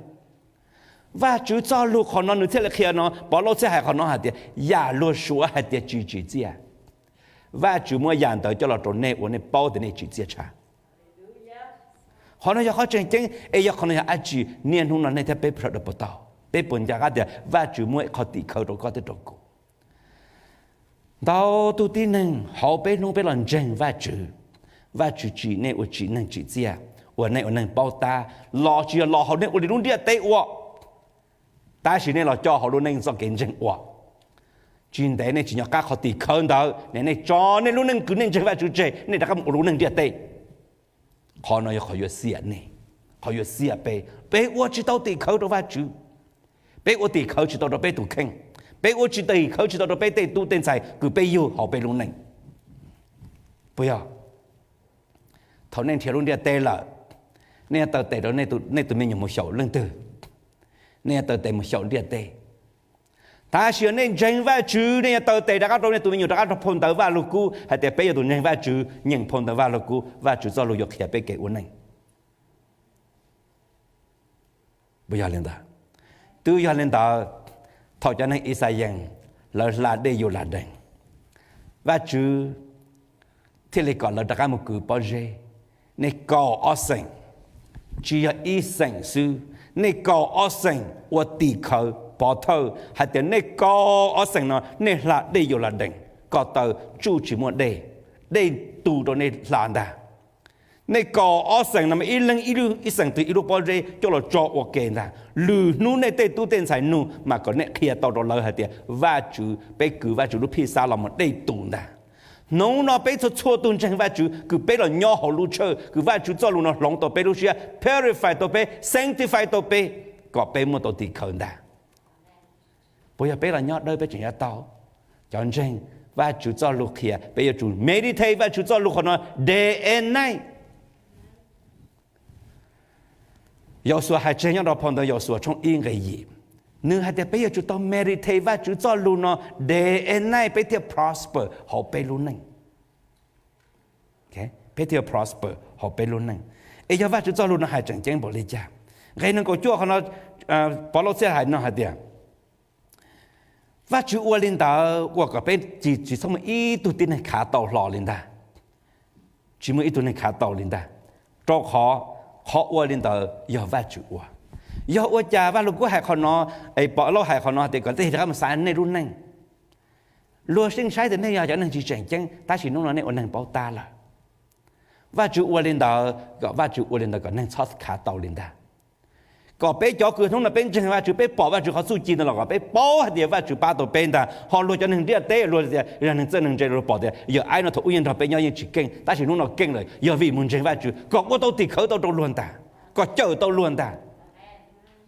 Vajtswv txoj lus qhov no nws thiaj li qhia no, Pov Lauj thiaj hais qhov no hais tias yam luag suav hais tias tsis tsim txiaj, Vajtswv muab yam ntawd coj los rau nej ua nej paub tias nej tsim txiaj tshaj. Qhov no yog qhov tseem ceeb, es yog qhov no yog dab tsi niaj hnub no nej thiab peb sawv daws puas tau, peb puas nco qab tias Vajtswv muab qhov tim khawv rau koj thiab rau kuv? Ntau tus tib neeg hauv peb hnub peb los ntseeg Vajtswv, Vajtswv tsim nej ua tsim neeg tsim txiaj, ua nej ua neeg paub tab, los tsis yog los hauv nej ua li lub ntiaj teb ua, tab sis nej los coj hauv lub neej txoj kev ntseeg ua. Tsis ntev nej tsis nco qab qhov tim khawv ntawd ne, nej tso nej lub neej kws nej ntseeg Vajtswv tseg, nej rov qab mus ua lub neej ntiaj teb. Qhov no yog qhov yuav xiam nej, qhov yuav xiam peb. Peb ua tsis tau tim khawv rau Vajtswv, peb ua tim khawv tsis tau rau peb tus kheej, peb ua tsis tim khawv tsis tau rau peb tej tub tej ntxhais kws peb yug hauv peb lub neej. Puas yog? Thaum nej nrhiav lub ntiaj teb lawm, nej yuav taw tes rau nej tus me nyuam mus xyaum leej twg? Nej yuav taw tes mus xyaum ntiaj teb. Tab sis yog nej ntseeg Vajtswv, nej yuav taw tes rov qab rau nej tus me nyuam rov qab rau phau ntawv Vajluskub hais tias peb yog tus ntseeg Vajtswv, nyeem phau ntawv Vajluskub, Vajtswv txoj lus yuav qhia peb kev ua neej. Puas yog li ntawd? Twb yog li ntawd, thaum cov neeg Ixayees lawv hla dej Yuladees, Vajtswv thiaj li kom lawv rov qab mus kwv pob zeb. Nej kaum ob xeem, tsis yog ib xeem xwb, nej kaum ob xeem ua tim khawv pov thawj hais tias nej kaum ob xeem no nej hla dej Yuladees, ko taw tsuj tsis muaj dej, dej tu rau nej hla ntag. Nej kaum ob xeem no mas ib leeg ib xeem twg ib lub pob zeb coj los tso ua ke ntag. Lwm hnub nej tej tub tej ntxhais nug mas kom nej qhia tau rau lawv hais tias Vajtswv, peb kwv Vajtswv lub Phijxab los mus dej tu ntag. Hnub no peb txhua txhua tus ntseeg Vajtswv kws peb los nyob hauv lub tshawj kws Vajtswv txoj lus no hloov tau peb lub siab, purify tau peb, sanctify tau peb, kom peb muaj tau tim khawv ntag. Puas yog peb los nyob dawb peb tseem yuav tau? Cov ntseeg Vajtswv txoj lus qhia peb yuav tsum meditate Vajtswv txoj lus qhov no day and night. Yausuas hais tseg nyob rau phau ntawv Yausuas tshooj ib nqe yim, nws hais tias peb yuav tsum tau meditate Vajtswv txoj lus no day and night peb thiaj prosper hauv peb lub neej. Peb thiaj prosper hauv peb lub neej. Es yog Vajtswv txoj lus no hais tseem ceeb npaum li cas? Nqe nees nkaum cuaj qhov no, Pov Lauj txhiaj hais no hais tias Vajtswv ua li ntawd ua kom peb tsis txhob muaj ib tug tib neeg khav tau hlo li ntag. Tsis muaj ib tug neeg khav tau li ntag, rau qhov qhov ua li ntawd yog Vajtswv ua. Yog ua cas Vajluskub hais qhov no, es Pov Lauj hais qhov no tias kom tej rov qab mus xav nej lub neej? Luag yeej saib tias nej yog cov neeg tsis tseem ceeb, tab sis hnub no nej ua neeg paub tab lawm. Vajtswv ua li ntawd kom Vajtswv ua li ntawd kom neeg txhob khav tau li ntag. Kom peb cov kws hnub no peb ntseeg Vajtswv, peb pom Vajtswv qhov txuj ci ntawd los kom peb paub hais tias Vajtswv pab tau peb ntag. Ho luag cov neeg ntiaj teb, luag tias yog neeg txawj neeg ntse, luag pom tias yawm aib no thaum ub yeej nrog peb nyob yeej tsis keej, tab sis hnub no keej lawm, yog vim mus ntseeg Vajtswv, kom ua tau tim khawv tau rau luag ntag, kom cawm tau luag ntag.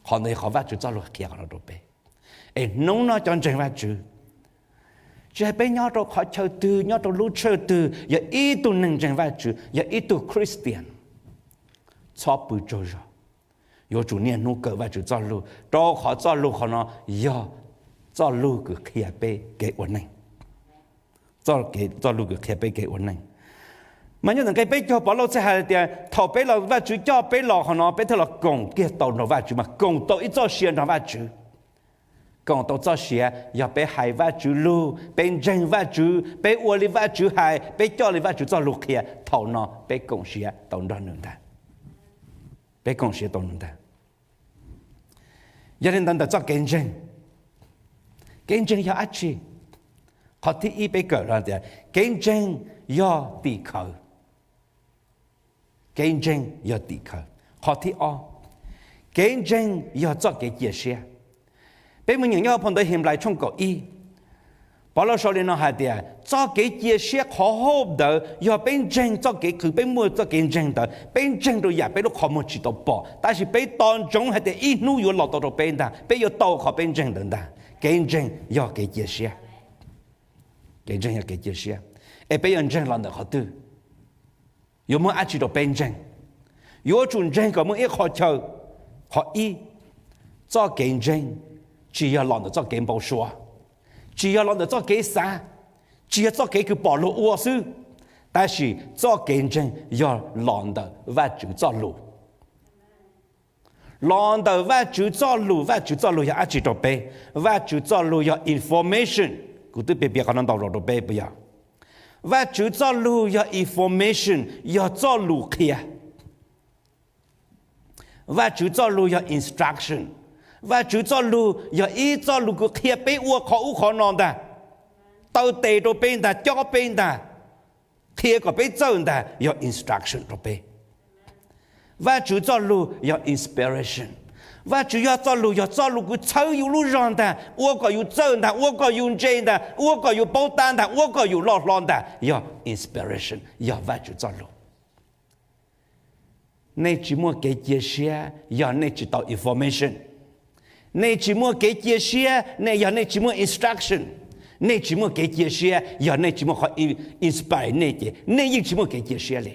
Qhov ntawd yog qhov Vajtswv txoj lus qhia qhov no rau peb. Es hnub no cov ntseeg Vajtswv, Tsis hais peb nyob rau qhov chaw twg, nyob rau lub tshawj twg, yog ib tug neeg ntseeg Vajtswv, yog ib tug Christian, txhob pw tsaug zog. Yuav tsum niaj hnub kawm Vajtswv txoj lug, rau qhov txoj lug qhov no yog txoj lug kws qhia peb kev ua neej. Txoj lug kws qhia peb kev ua neej. Mas nyob ntawm nqe peb caug Povlauj txhaj hais tias thaum peb los Vajtswv coj peb los qhov no peb thiaj los koom kiag tau nrog Vajtswv, mas koom tau ib txoj sia nrog Vajtswv. Koom tau txoj sia yog peb hais Vajtswv lug, peb ntseeg Vajtswv, peb ua li Vajtswv hais, peb coj li Vajtswv txoj lug qhia, thaum no peb koom siav tau nrog nws ntag. Peb koom siav tau nws ntag. Yog li ntawd ntawm txoj kev ntseeg, kev ntseeg yog dab tsi? Qhov thib ib peb kawm los tias kev ntseeg yog tim khawv. Kev ntseeg yog tim khawv. Qhov thib ob, kev ntseeg yog txoj kev cia siab. Peb mus nyeem nyob phau ntawv Henplais tshooj kaum ib, Povlauj sau li no hais tias txoj kev cia siab qhov hauj ntawd yog peb ntseeg txoj kev qhwv, peb muaj txoj kev ntseeg ntawd, peb ntseeg rau yam peb lub qhov muag tsis tau pom, tab sis peb tos ntsoov hais tias ib hnub yuav los tau rau peb ntag, peb yuav tau qhov peb ntseeg ntawd ntag. Kev ntseeg yog kev cia siab. Kev ntseeg yog kev cia siab. Es peb yuav ntseeg los ntawm qhov twg? Yuav muaj dab tsi rau peb ntseeg? Yuav tsum ntseeg kom muaj ib qhov chaw. Qhov ib, txoj kev ntseeg tsis yog los ntawm txoj kev npau suav, tsis yog los ntawm txoj kev xav, tsis yog txoj kev kws pom luag ua xwb, tab sis txoj kev ntseeg yog los ntawm Vajtswv txoj lus. Los ntawm Vajtswv txoj lus. Vajtswv txoj lus yog dab tsi rau peb? Vajtswv txoj lus yog information. Kuv twb piav piav qhov no ntau zaus rau peb puas yog? Vajtswv txoj lus yog information, yog txoj lus qhia. Vajtswv txoj lus yog instruction. Vajtswv txoj lus yog ib txoj lus kws qhia peb ua qhov ub qhov no ntag, taw tes rau peb ntag, cob peb ntag, qhia kom peb txawj ntag, yog instruction rau peb. Vajtswv txoj lus yog inspiration. Vajtswv yog txoj lus, yog txoj lus kws txhawb yus lub zog ntag, ua kom yus txawj ntag, ua kom yus ntse ntag, ua kom yus paub tab ntag, ua kom yus loj hlob ntag, yog inspiration, yog Vajtswv txoj lus. Nej tsis muaj kev cia siab yog nej tsis tau information. Nej tsis muaj kev cia siab nej yog nej tsis muaj instruction. Nej tsis muaj kev cia siab yog nej tsis muaj qhov inspire nej ces nej yeej tsis muaj kev cia siab li.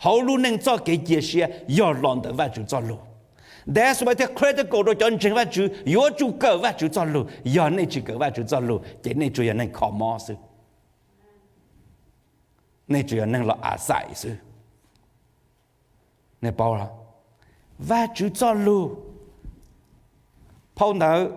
Hauv lub neej txoj kev cia siab yog los ntawm Vajtswv txoj lus. That's why thiaj critical rau cov ntseeg Vajtswv yuav tsum kawm Vajtswv txoj lus. Yog nej tsis kawm Vajtswv txoj lus ces nej tsuas yog neeg kho mob xwb. Nej tsuas yog neeg los a xais xwb. Nej paub, Vajtswv txoj lus, phau ntawv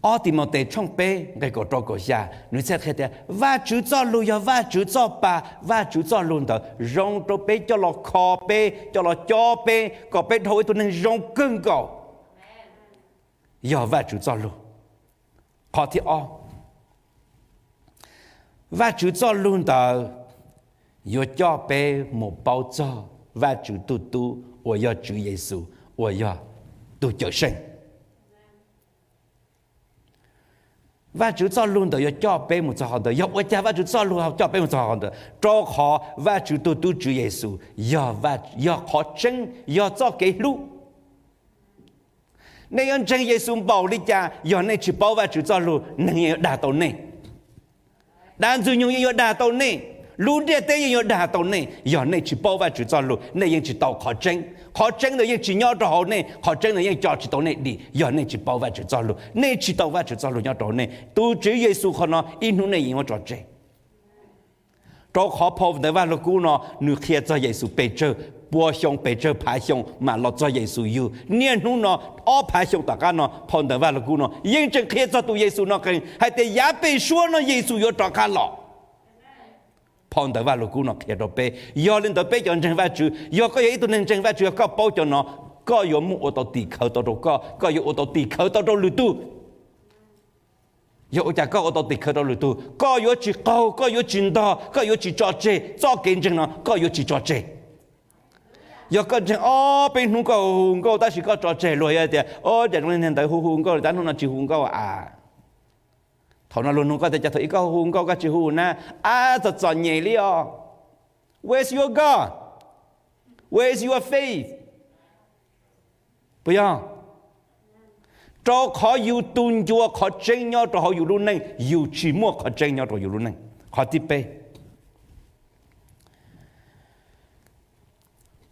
ob Timautes tshooj peb nqe kaum rau kaum xya, nws txhaj qhia tias Vajtswv txoj lus yog Vajtswv txoj pa. Vajtswv txoj lus ntawd zoo rau peb coj los kho peb, coj los cob peb kom peb dhau ib tug neeg zoo kawg nkaus. Yog Vajtswv txoj lus. Qhov thib ob, Vajtswv txoj lus ntawd yuav coj peb mus paub txog Vajtswv tus tub uas yog Tswv Yexus uas yog tus Cawmseej. Vajtswv txoj lus ntawd yuav coj peb mus txog qhov ntawd. Yog ua cas Vajtswv txoj lus coj peb mus txog qhov ntawd? Rau qhov Vajtswv tus tub Tswv Yexus yog, yog qhov tseeb, yog txoj kev hlub. Nej yuav ntseeg Yexus npaum li cas, yog nej tsis paub Vajtswv txoj lus, neeg yeej yuav dag tau nej. Dab ntxwg nyoog yeej yuav dag tau nej. Lub ntiaj teb yeej yuav dag tau nej. Yog nej tsis paub Vajtswv txoj lus, nej yeej tsis tau qhov tseeb. Qhov tseeb ntawd yeej tsis nyob rau hauv nej, qhov tseeb ntawd yeej tso tsis tau nej dim. Yog nej tsis paub Vajtswv txoj lus, nej tsis tau Vajtswv txoj lus nyob rau hauv nej, tus Tswv Yexus qhov no ib hnub nej yeej yuav tso tseg. Rau qhov phau ntawv Vaj Lug Kub no nws qhia txog Yexus pes tsawg pua xyoo, pes tsawg phav xyoo mam los txog Yexus yug. Niaj hnub no, ob phav xyoo tom qab no, phau ntawv Vaj Lug Kub no yeej tseem qhia txog tus Yexus no qees hais tias yav pem suab no Yexus yuav rov qab los. Phau ntawv Vaj Lug Kub no qhia rau peb. Yog li ntawd peb cov ntseeg Vajtswv, yog koj yog ib tug neeg ntseeg Vajtswv, yog koj paub cov no, koj yuav muaj ua tau tim khawv tau rau koj, koj yuav ua tau tim khawv tau rau lwm tus. Yog ua cas koj ua tau tim khawv rau lwm tus? Koj yuav tsis qaug, koj yuav tsis ntog, koj yuav tsis tso tseg txoj kev ntseeg no, koj yuav tsis tso tseg. Yog koj ntseeg ob peb hnub koj hu hu nkauj tab sis koj tso tseg, luag yuav tias, o, cas zoo li niag ntawd hu hu nkauj li tab hnub no tsis hu nkauj a? Thaum no luag nug koj tias cas thaum ub koj hu hu nkauj koj tsis hu na? Ab, txom txom nyem li os. Where is your God? Where is your faith? Puas yog? Rau qhov yus tus ncua qhov tseeb nyob rau hauv yus lub neej, yus tsis muaj qhov tseeb nyob rau yus lub neej. Qhov thib peb,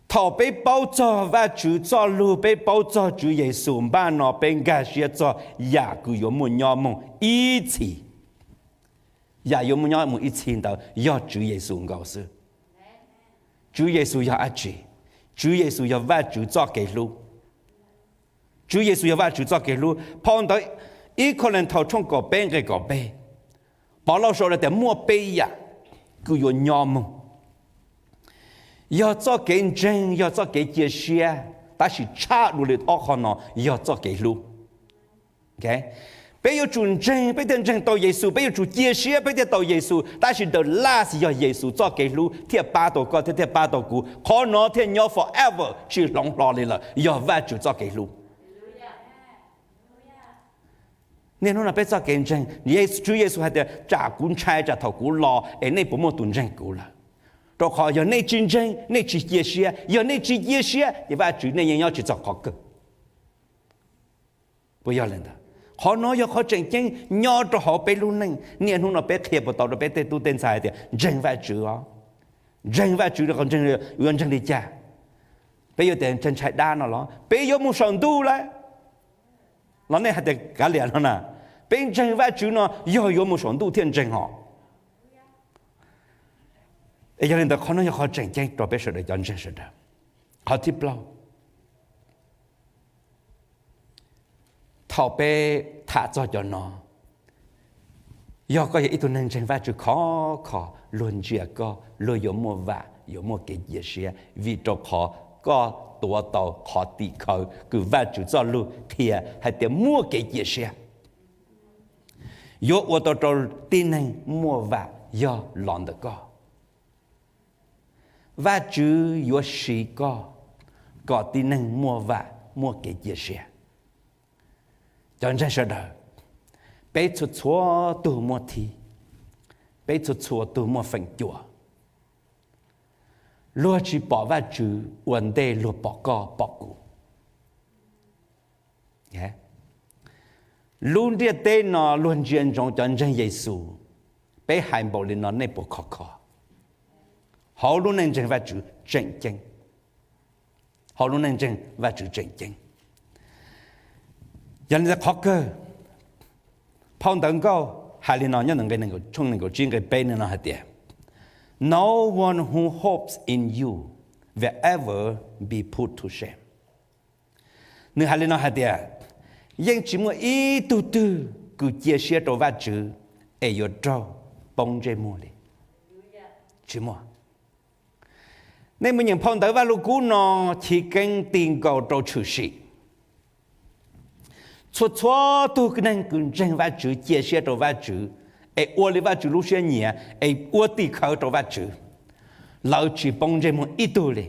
thaum peb paub txog Vajtswv txoj lug, peb paub txog Tswv Yexus, npaj no peb nkag siab txog yam kws yuav muaj nyob moog ib txhis. Yam yuav muaj nyob moog ib txhis ntawd yog Tswv Yexus nkaus xwb. Tswv Yexus yog dab tsi? Tswv Yexus yog Vajtswv txoj kev hlub. Tswv Yexus yog Vajtswv txoj kev hlub. Phau ntawv ib Kauleethaus tshooj kaum peb nqe kaum peb, Povlauj sau tias muaj peb yam kws yuav nyob moog. Yog txoj kev ntseeg, yog txoj kev cia siab, tab sis tshaj dua li ob qho no yog txoj kev hlub. Peb yuav tsum ntseeg peb thiaj ntseeg tau Yexus, peb yuav tsum cia siab peb thiaj tau Yexus, tab sis the last yog Yexus txoj kev hlub thiaj pab tau koj thiab thiaj pab tau kuv. Qhov no thiaj nyob forever tsis hloov hlo li lawm, yog Vajtswv txoj kev hlub. Niaj hnub no peb txoj kev ntseeg, Tswv Yexus hais tias tsam kuv ntshai tsam thaum kuv los es nej puas muaj tus ntseeg kuv lawm. Rau qhov yog nej tsis ntseeg, nej tsis cia siab, yog nej tsis cia siab ces Vajtswv nej yeej nyob tsis txog qhov kawg. Puas yog li ntawd? Qhov no yog qhov tseem ceeb nyob rau hauv peb lub neej. Niaj hnub no peb qhia puas tau rau peb tej tub tej ntxhais hais tias ntseeg Vajtswv os. Ntseeg Vajtswv, ntseeg, yuav ntseeg li cas? Peb yuav tias ntshai dab no los peb yuav mus saum ntuj lawm los nej hais tias kav liam no na. Peb ntseeg Vajtswv no yog yuav mus saum ntuj thiaj ntseeg hos. Yog li ntawd qhov no yog qhov tseem ceeb rau peb sawv daws cov ntseeg sawv daws. Qhov thib plaub, thaum peb tham txog cov no, yog koj yog ib tug neeg ntseeg Vajtswv khov kho, luag ntsia koj, luag yuav muaj vam, yuav muaj kev cia siab, vim rau qhov koj tuav tau qhov tim khawv kws Vajtswv txoj lug qhia hais tias muaj kev cia siab. Yuav ua tau rau tib neeg muaj vam yog los ntawm koj. Vajtswv yuav siv koj kom tib neeg muaj vam muaj kev cia siab. Cov ntseeg sawv daws, peb txhua txhua tug muaj thib, peb txhua txhua tug muaj feem cua. Luag tsis pom Vajtswv ua ntej luag pom koj pom kuv. Lub ntiaj teb no luag ntsia ntsoov cov ntseeg Yexus. Peb hais npaum li no nej puas khov kho? Hauv lub neej ntseeg Vajtswv tseem ceeb. Hauv lub neej ntseeg Vajtswv tseem ceeb. Yog li ntawd qhov kawg, phau ntawv nkauj hais li no nyob ntawm nqe tshooj nees nkaum tsib nqe peb no hais tias, No one who hopes in you will ever be put to shame. Nws hais li no hais tias, yeej tsis muaj ib tug twg kws cia siab rau Vajtswv es yuav raug poob ntsej muag li. Tsis muaj. Nej mus nyeem phau ntawv Vaj Lug Kub no chiv keeb ti nkaus rau tshwm sim. Txhua txhua tug neeg kws ntseeg Vajtswv, cia siab rau Vajtswv, es ua li Vajtswv lub siab nyiam, es ua tim khawv rau Vajtswv, lawv tsis poob ntsej muag ib tug li.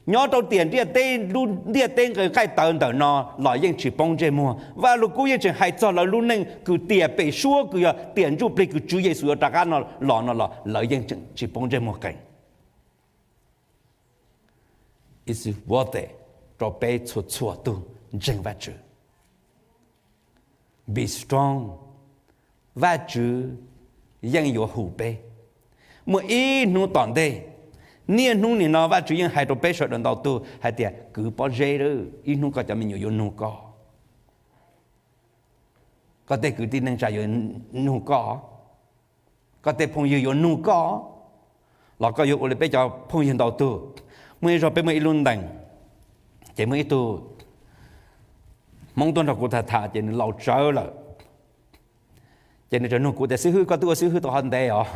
Nyob rau tiam ntiaj teb, lub ntiaj teb nqaij tawv ntawm no los yeej tsis poob ntsej muag. Vaj Lug Kub yeej tseem hais txog lawv lub neej kws tiam pem suab kws yog tiam ntsuj plig kws Tswv Yexus yuav rov qab los no los lawv yeej tseem tsis poob ntsej muag qees. It's worth it rau peb txhua txhua tug ntseeg Vajtswv. Be strong. Vajtswv yeej yuav hu peb. Muaj ib hnub tom ntej, niaj hnub nim no Vajtswv yeej hais rau peb sawv daws ntau tug hais tias kwv pob zeb, ib hnub koj cov me nyuam yuav nug koj. Koj tej kwv tij neej tsa yuav nug koj, koj tej phooj ywg yuav nug koj, los koj yuav ua li peb cov phooj ywg ntau tug. Muaj ib zaug peb muaj ib lub ntees, ces muaj ib tug Hmoob tuaj nrog kuv tham tham ces nws laus tsawv lawm. Ces nws txawm nug kuv tias, Xib hwb, koj twb ua xib hwb tau qhov ntev os?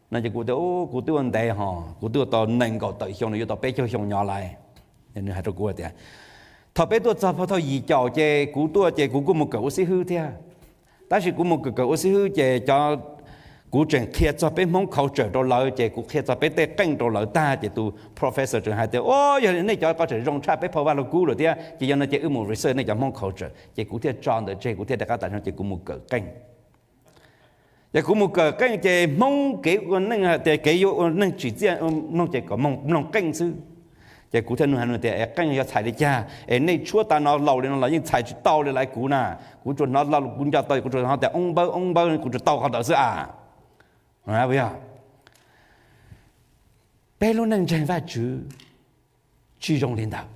No ces kuv tias, Kuv twb ua ntev hos, kuv twb ua tau nees nkaum tawm xyoo no yuav tau peb caug xyoo nyob lawm. Nws hais rau kuv tias, Thaum peb tuaj txog phau thawj yim caum ces kuv tuaj ces kuv kuj mus kawm ua xib hwb thiab. Tab sis kuv mus kawm kawm ua xib hwb ces cov, kuv tseem qhia txog peb Hmoob culture rau lawv, ces kuv qhia txog peb tej qeej rau lawv tag ces tus professor tseem hais tias, Au, yog li nej cov koj tseem zoo tshaj peb phau Vaj Lug Kub lawm thiab, ces yog no ces wb mus research nej cov Hmoob culture. Ces kuv thiaj tso ntawm tseg, kuv thiaj rov qab tas zog ces kuv mus kawm qeej. Ces kuv mus kawm qeej ces Hmoob kev ua neej hais tias kev yuav ua neej tsim txiaj mloog ces kom mloog qeej xwb. Ces kuv thiaj nug hais nws tias, es qeej yog txhais li cas es nej tshuab tas no laus li no los yeej txhais tsis tau li lawm kuv na? Kuv tsuas hnov, kuv nco tau kuv tsuas hnov tias oob npawb oob npawb, kuv tsuas tau qhov ntawd xwb a. Yog peb lub neej ntseeg Vajtswv tsis zoo li ntawd.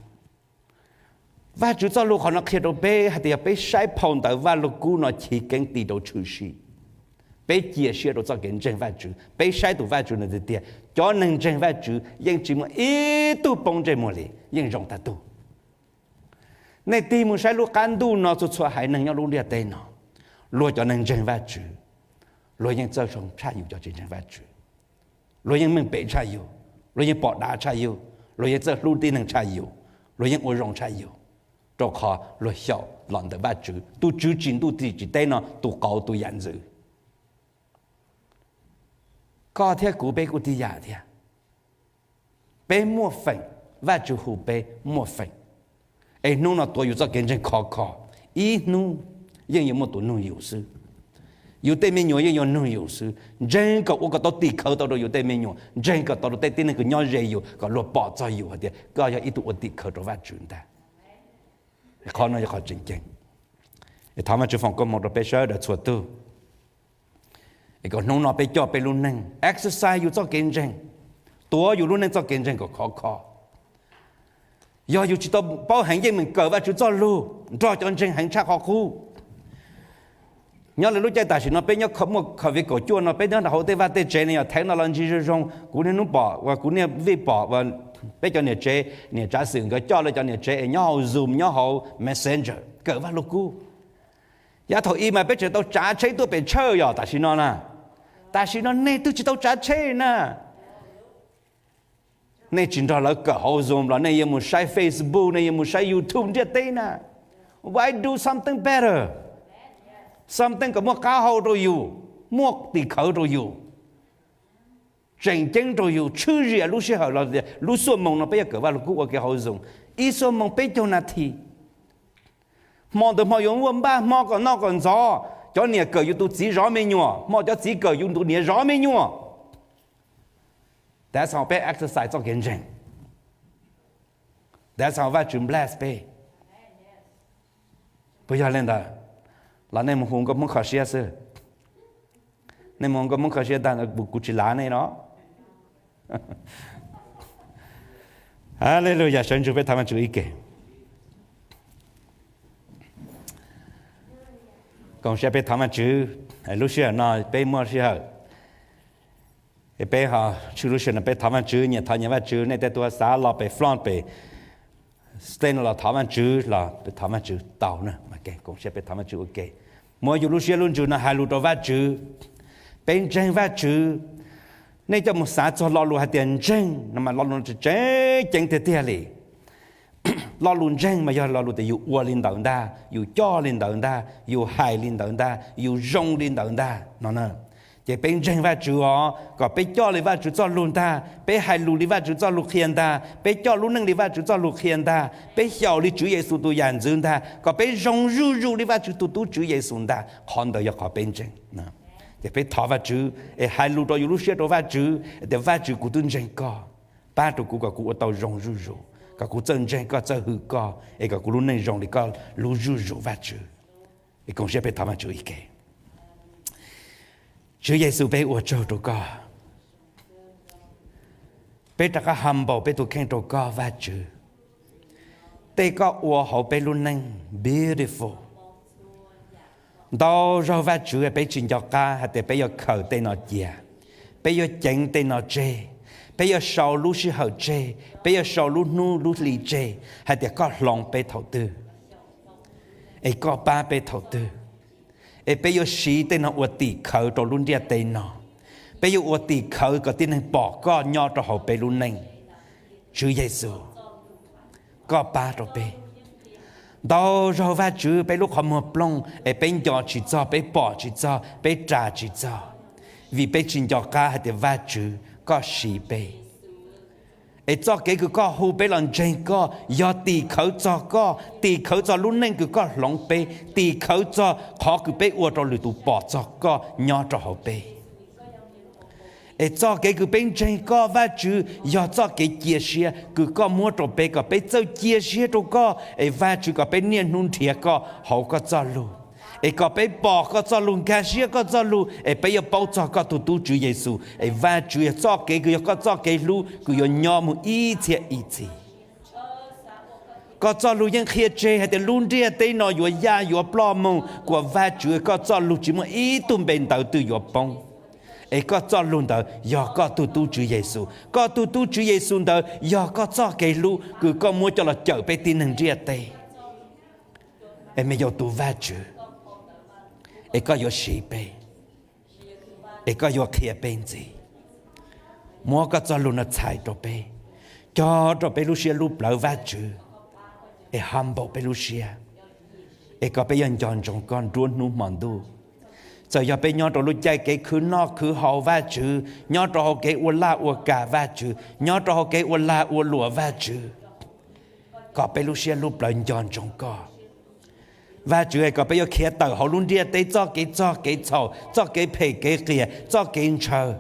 Vajtswv txoj lus qhov no qhia rau peb hais tias yog peb saib phau ntawv Vajluskub no chiv keeb ti rau tshwm sim, peb cia siab rau txoj kev ntseeg Vajtswv, peb saib tus Vajtswv no tiag tiag, cov neeg ntseeg Vajtswv yeej tsis muaj ib tug poob ntsej muag li, yeej zoo tag tug. Nej tig mus saib lub qab ntuj no txhua txhua haiv neeg nyob lub ntiaj teb no, luag cov neeg ntseeg Vajtswv, luag yeej txawj zoo tshaj yus cov tsis ntseeg Vajtswv. Luag yeej meej pem tshaj yus, luag yeej pom dav tshaj yus, luag yeej txawj hlub tib neeg tshaj yus, luag yeej ua zoo tshaj yus, rau qhov luag xyaum los ntawm Vajtswv, tus tswv tsim ntuj tsim teb no tus qauv tus yam ntxwv. Koj thiab kuv peb kuj tib yam thiab. Peb muaj feem, Vajtswv hu peb muaj feem. Es hnub no tuav yus txoj kev ntseeg khov kho, ib hnub yeej yuav muaj tus nug yus xwb. Yus tej me nyuam yeej yuav nug yus xwb. Ntseeg kom ua kom tau tim khawv tau rau yus tej me nyuam, ntseeg kom tau rau tej tib neeg uas nyob ze yus kom luag pom txog yus hais tias koj yog ib tug ua tim khawv rau Vajtswv ntag. Qhov no yog qhov tseem ceeb. Thov Vajtswv foom koob hmoov rau peb sawv daws txhua tug. Es kom hnub no peb coj peb lub neej exercise yus txoj kev ntseeg, tuav yus lub neej txoj kev ntseeg kom khov kho. Yog yus tsis tau paub heev yeej meem kawm Vajtswv txoj lus nrog cov ntseeg heev tshaj qhov qub. Nyob li lub caij tam sim no peb nyob muaj COVID kaum cuaj no peb nyob rau hauv tej vaj tej tsev no yog thev no los ntsis zoo zoo, kuv niaj hnub pom uas kuv niaj vij pom peb cov niam tsev, niam tsav xwm nkawd coj lawv cov niam tsev es nyob hauv Zoom nyob hauv Messenger kawm Vajluskub. Yav thaum i mas peb tseem tau tsav tsheb tuaj pem church yog tam sim no na. Tam sim no nej twb tsis tau tsav tsheb na. Nej tsis nrog lawv kawm hauv Zoom los nej yuav mus saib Facebook, nej yuav mus saib YouTube ntiaj teb na. Why do something better? Something kom muaj qab hau rau yus, muaj tim khawv rau yus, tseem ceeb rau yus, tshwj xiam lub sij hawm los tias lub xuaj moos no peb yuav kawm Vajluskub ua ke hauv Zoom ib xuaj moos peb caug nas this. Hmo ntawd hmo yuav muaj npaj hmo kom noj kom ntxov, cov niam kawm yus tus txiv zov me nyuam, hmo cov txiv kawm yus tus niam zov me nyuam. That's how peb exercise txoj kev ntseeg. That's how Vajtswv bless peb. Puas yog li ntawd? Los nej mus hu nkauj Hmoob kho siab xwb. Nej mus hu nkauj Hmoob kho siab ntag, kuv tsis lav nej no. Hallelujah, sawv ntsug peb thov Vajtswv ib ke. Koom siab peb thov Vajtswv, lub sij hawm no peb muaj sij hawm, peb ho tshwj lub sij hawm no peb thov Vajtswv, nyias thov nyias Vajtswv, nej tej tug xav los pem front pem stage no los thov Vajtswv los peb thov Vajtswv tau na. Koom siab peb thov Vajtswv ua ke. Muab yus lub siab lub ntsws no hais lus rau Vajtswv. Peb ntseeg Vajtswv. Nej coj mus xav txog lo lus hais tias ntseeg no mas lo lus tseem ceeb tiag tiag li. Lo lus ntseeg mas yog lo lus tias yus ua li ntawd ntag, yus coj li ntawd ntag, yus hais li ntawd ntag, yus zoo li ntawd ntag no na. Ces peb ntseeg Vajtswv os, kom peb coj li Vajtswv txoj lus ntag, peb hais lus li Vajtswv txoj lus qhia ntag, peb coj lub neej li Vajtswv txoj lus qhia ntag, peb xyaum li Tswv Yexus tus yam ntxwv ntag, kom peb zoo zuj zus li Vajtswv tus tub Tswv Yexus ntag. Qhov ntawd yog qhov peb ntseeg. Ces peb thov Vajtswv es hais lus rau yus lub siab rau Vajtswv tias Vajtswv, kuv twb ntseeg koj, pab rau kuv kom kuv ua tau zoo zuj zus, kom kuv txawj ntseeg koj, txawj hwm koj, es kom kuv lub neej zoo li koj lub zuj zus Vajtswv. Koom siab peb thov Vajtswv ib ke. Tswv Yexus, peb ua tsaug rau koj. Peb rov qab humble peb tus kheej rau koj Vajtswv. Tej koj ua hauv peb lub neej beautiful. Ntau zaug Vajtswv, peb tsis nco qab hais tias peb yuav khaws tej no cia, peb yuav ceev tej no tseg, peb yuav sau lub sij hawm tseg, peb yuav sau lub hnub lub hli tseg hais tias koj hloov peb thaum twg, es koj pab peb thaum twg. Es peb yuav siv tej no ua tim khawv rau lub ntiaj teb no. Peb yuav ua tim khawv kom tib neeg pom koj nyob rau hauv peb lub neej. Tswv Yexus, koj pab rau peb. Ntau zaug Vajtswv, peb lub qhov muag plooj es peb nco tsis txog, peb pom tsis txog, peb ras tsis txog, vim peb tsis nco qab hais tias Vajtswv koj siv peb. Es txoj kev kws koj hu peb los ntseeg koj yog tim khawv txog koj, tim khawv txog lub neej kws koj hloov peb, tim khawv txog qhov kws peb ua rau lwm tus pom txog koj nyob rau hauv peb. Es txoj kev kws peb ntseeg koj Vajtswv yog txoj kev cia siab kws koj muab rau peb kom peb txawj cia siab rau koj, es Vajtswv kom peb niaj hnub nrhiav koj hauv koj txoj lug, es kom peb pom koj txoj lug, nkag siab koj txoj lug, es peb yuav paub txog koj tug tub Tswv Yexus, es Vajtswv yog txoj kev kws yog koj txoj kev hlub kws yuav nyob mus ib txhiab ib txhis. Koj txoj lug yeej qhia tseg hais tias lub ntiaj teb no yuav yaj yuav ploj moog kuas Vajtswv koj txoj lug tsis muaj ib tug npe ntawv twg yuav poob. Es koj txoj lug ntawd yog koj tug tub Tswv Yexus, koj tug tub Tswv Yexus ntawd yog koj txoj kev hlub kws koj muab coj los cawm peb tib neeg ntiaj teb. Es me yog tus Vajtswv, es koj yuav siv peb, es koj yuav qhia peb ntxiv. Muab koj txoj lug no txhais rau peb, cog rau peb lub siab lub plawv Vajtswv, es humble peb lub siab, es kom peb yuav nco ntsoov koj nruab hnub hmo ntuj. Txawm yog peb nyob rau lub caij kev khwv noj khwv haus Vajtswv, nyob rau hauv kev ua laj ua kam Vajtswv, nyob rau hauv kev ua lag ua luam Vajtswv, kom peb lub siab lub plawv nco ntsoov koj. Vajtswv, es kom peb yuav khiav tawm hauv lub ntiaj teb txoj kev txog kev txhaum, txoj kev phem kev qias, txoj kev ntshaw,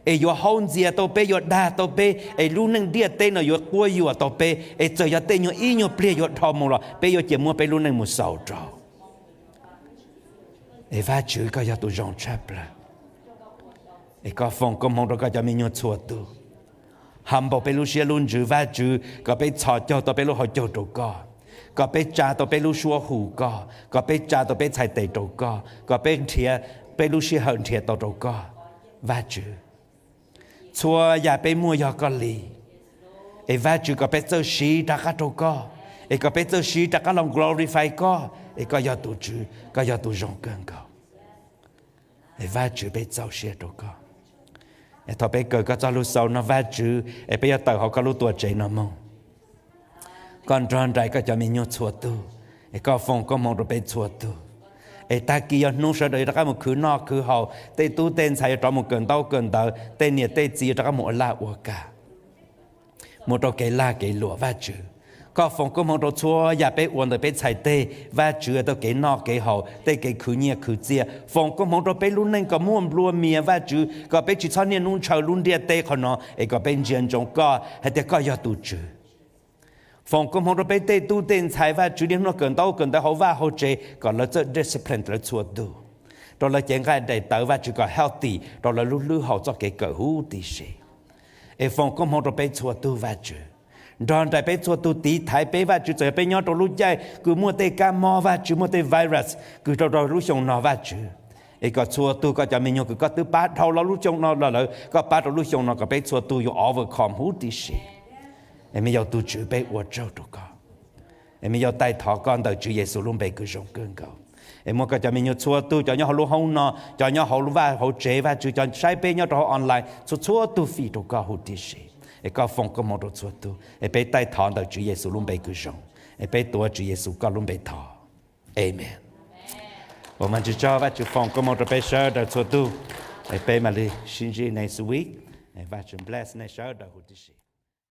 es yuav haub ntxias tau peb, yuav dag tau peb, es lub neej ntiaj teb no yuav quab yuam tau peb, es txawm yog tej nyuag ib nyuag pliag yuav dhau mus los peb yuav cia muab peb lub neej mus xaus rau. Es Vajtswv, koj yog tus zoo tshaj plawg, es koj foom koob hmoov rau koj cov me nyuag txhua tug, humble peb lub siab lub ntsws Vajtswv, kom peb txhos caug tau peb lub hauv caug rau koj, kom peb tsa tau peb lub suab hu koj, kom peb tsa tau peb txhais tes rau koj, kom peb nrhiav peb lub sij hawm nrhiav tau rau koj. Vajtswv, txhua yam peb muaj yog koj li, es Vajtswv kom peb txawj siv rov qab rau koj, es kom peb txawj siv rov qab los glorify koj, es koj yog tus Tswv, koj yog tus zoo kawg nkaus. Es Vajtswv, peb txaus siab rau koj, es thaum peb kawm koj txoj lug xaus no Vajtswv, es peb yuav tawm hauv koj lub tuam tsev no moog. Koj nrog nraim koj cov me nyuag txhua tug, es koj foom koob hmoov rau peb txhua tug. Es tag kis yog hnub sawv daws yuav rov qab mus khwv noj khwv haus, tej tub tej ntxhais yuav rov mus kawm ntaub kawm ntawv, tej niam tej txiv yuav rov qab mus ua laj ua kam, mus rau kev lag kev luam Vajtswv. Koj foom koob hmoov rau txhua yam peb ua ntawm peb txhais teg Vajtswv, tau kev noj kev haus, tej kev khwv nyiaj khwv txiaj. Foom koob hmoov rau peb lub neej kom muaj nplua mias Vajtswv, kom peb tsis txhob niaj hnub ntshaw lub ntiaj teb qhov no, es kom peb ntsia ntsoov koj hais tias koj yog tus Tswv. Foom koob hmoov rau peb tej tub tej ntxhais Vajtswv, niaj hnub no kawm ntaub kawm ntawv hauv vaj hauv tsev, kom lawv txawj discipline lawv txhua tug, rau lawv cev nqaij daim tawv Vajtswv kom healthy rau lawv lub hlwb hau txoj kev kawm huv tib si. Es foom koob hmoov rau peb txhua tug Vajtswv, nrog nraim peb txhua tug, tiv thaiv peb Vajtswv, txawm yog peb nyob rau lub caij kws muaj tej kab mob Vajtswv, muaj tej virus kws rau rau lub xyoo no Vajtswv, es kom txhua tug koj cov me nyuag kws koj twb pab dhau los lub xyoo no los lawm, koj pab rau lub xyoo no kom peb txhua tug yuav overcome huv tib si. Es me yog tus Tswv, peb ua tsaug rau koj. Es me yog taij thov koj ntawm Tswv Yexus lub npe kws zoo kawg nkaus. Es muab koj cov me nyuag txhua tug, cov nyob hauv lub hoob no, cov nyob hauv lub vaj hauv tsev Vajtswv, cov saib peb nyob rau hauv online, txhua txhua tug fij rau koj huv tib si. Es koj foom koob hmoov rau txhua tug, es peb taij thov ntawm Tswv Yexus lub npe kws zoo. Es peb tuav Tswv Yexus koj lub npe thov. Amen. Ua Vajtswv tsaug, Vajtswv foom koob hmoov rau peb sawv daws txhua tug. Es peb mam li sib ntsib next week. Vajtswv bless nej sawv daws huv tib si.